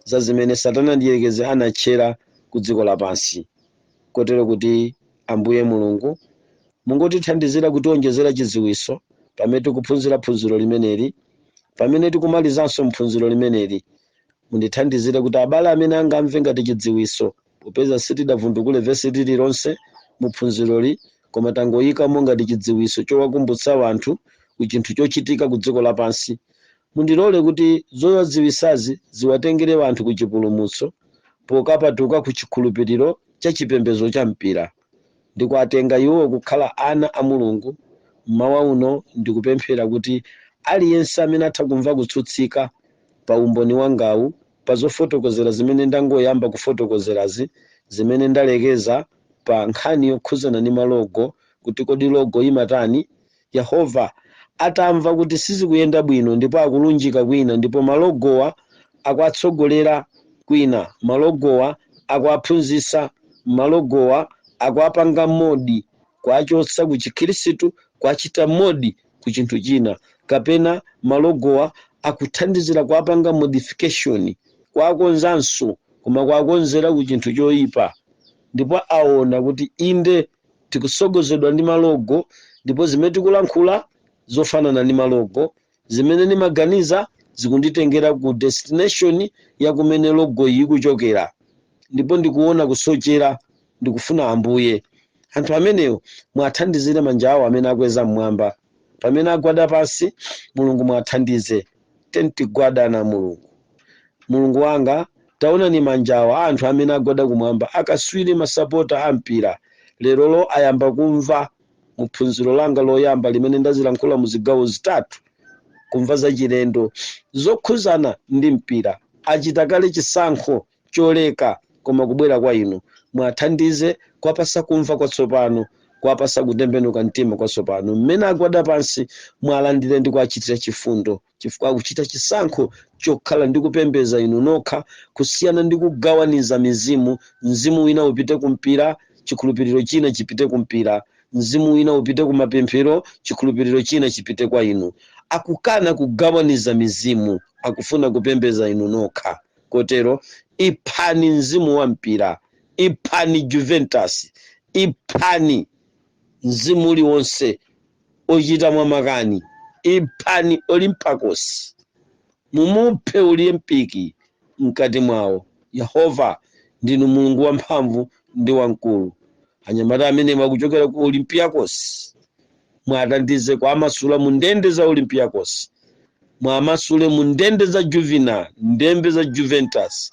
za zimene Satana Mdierekezi anatchera ku dziko lapansi. Kotero kuti Ambuye Mulungu mungotithandizira kutionjezera chidziwiso pamene tikuphunzira phunziro limeneli, pamene tikumalizanso mphunziro limeneli. Mundithandizire kuti abale amene angamve ngati chidziwiso, popeza sitidavundukule vesi lililonse mu phunziroli, koma tangoyikamo ngati chidziwiso chowakumbutsa wanthu ku chinthu chochitika ku dziko lapansi, mundilole kuti zowadziwisazi ziwatengere wanthu ku chipulumutso, pokapatuka ku chikhulupiriro cha chipembedzo cha mpira ndikuwatenga iwo kukhala ana a Mulungu. Mmawa uno ndikupemphera kuti aliyense amene atha kumva kutsutsika pa umboni wangawu, pa zofotokozera zimene ndangoyamba kufotokozerazi, zimene ndalekeza pa nkhani yokhuzana ndi malogo, kuti kodi logo imatani, Yehova atamva kuti sizikuyenda bwino ndipo akulunjika kwina, ndipo malogowa akuatsogolera kwina, malogowa akuaphunzitsa, malogowa akuapanga mold, kuachotsa ku chikhristu kuachita mold ku chinthu china, kapena malogowa akuthandizira kuapanga modification, kuakonzanso, koma kuakonzera ku chinthu choyipa, ndipo aona kuti inde tikusogozedwa ndi malogo, ndipo zimene tikulankhula zofanana ndi malogo, zimene ndimaganiza zikunditengera ku destination ya kumene logo iyi ikuchokera, ndipo ndikuona kusochera, ndikufuna Ambuye, anthu amenewo mwathandizire manja awo amene akweza mmwamba. Pamene agwada pansi, Mulungu mwathandize. Tentigwada na Mulungu. Mulungu wanga, taonani manjawa a anthu amene agwada kumwamba, akaswiri masapota a mpira lerolo ayamba kumva mu phunziro langa loyamba limene ndazilankhula mu zigawo zitatu, kumva zachilendo zokhuzana ndi mpira. Achita kale chisankho choleka koma kubwera kwa inu. Mwathandize kuwapasa kumva kwatsopano, kuwapasa kutembenuka mtima kwatsopano. Mmene agwada pansi, mwalandire ndi kuachitira chifundo, chifukwa akuchita chisankho chokhala ndi kupembeza inu nokha, kusiyana ndi kugawaniza mizimu. Mzimu wina upite kumpira, chikhulupiriro china chipite kumpira, mzimu wina upite kumapemphero, chikhulupiriro china chipite kwa inu. Akukana kugawaniza mizimu, akufuna kupembeza inu nokha. Kotero iphani mzimu wa mpira, iphani Juventus, iphani mzimu uliwonse ochita mwamakani, iphani Olympiacos, mumuphe Olympic mkati mwawo. Yehova, ndinu Mulungu wamphamvu ndi wamkulu. Anyamata amene mwakuchokera ku Olympiacos, mwathandize kuamasula mu ndende za Olympiacos, mwamasule mu ndende za Juvina, ndende za Juventus,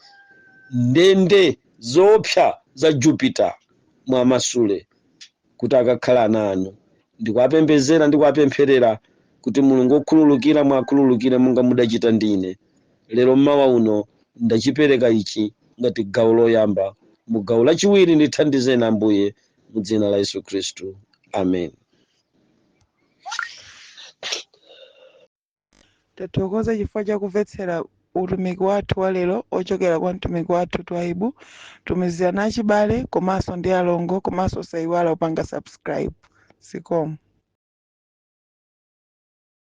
ndende zoopsa za Jupiter, mwamasule kuti akakhala ana anu. Ndikuwapembedzera ndi kuwapempherera kuti Mulungu okhululukira mwakhululukire monga mudachita ndine. Lero mmawa uno ndachipereka ichi ngati gawo loyamba. Mu gawo lachiwiri ndithandizeni Ambuye, mu dzina la Yesu Khristu, amen. Tathokoza chifukwa cha kumvetsera utumiki wathu wa lero ochokera kwa mtumiki wathu Twaibu. Tumizirani achibale komanso ndi alongo, komanso osayiwala kupanga subscribe. Zikomo.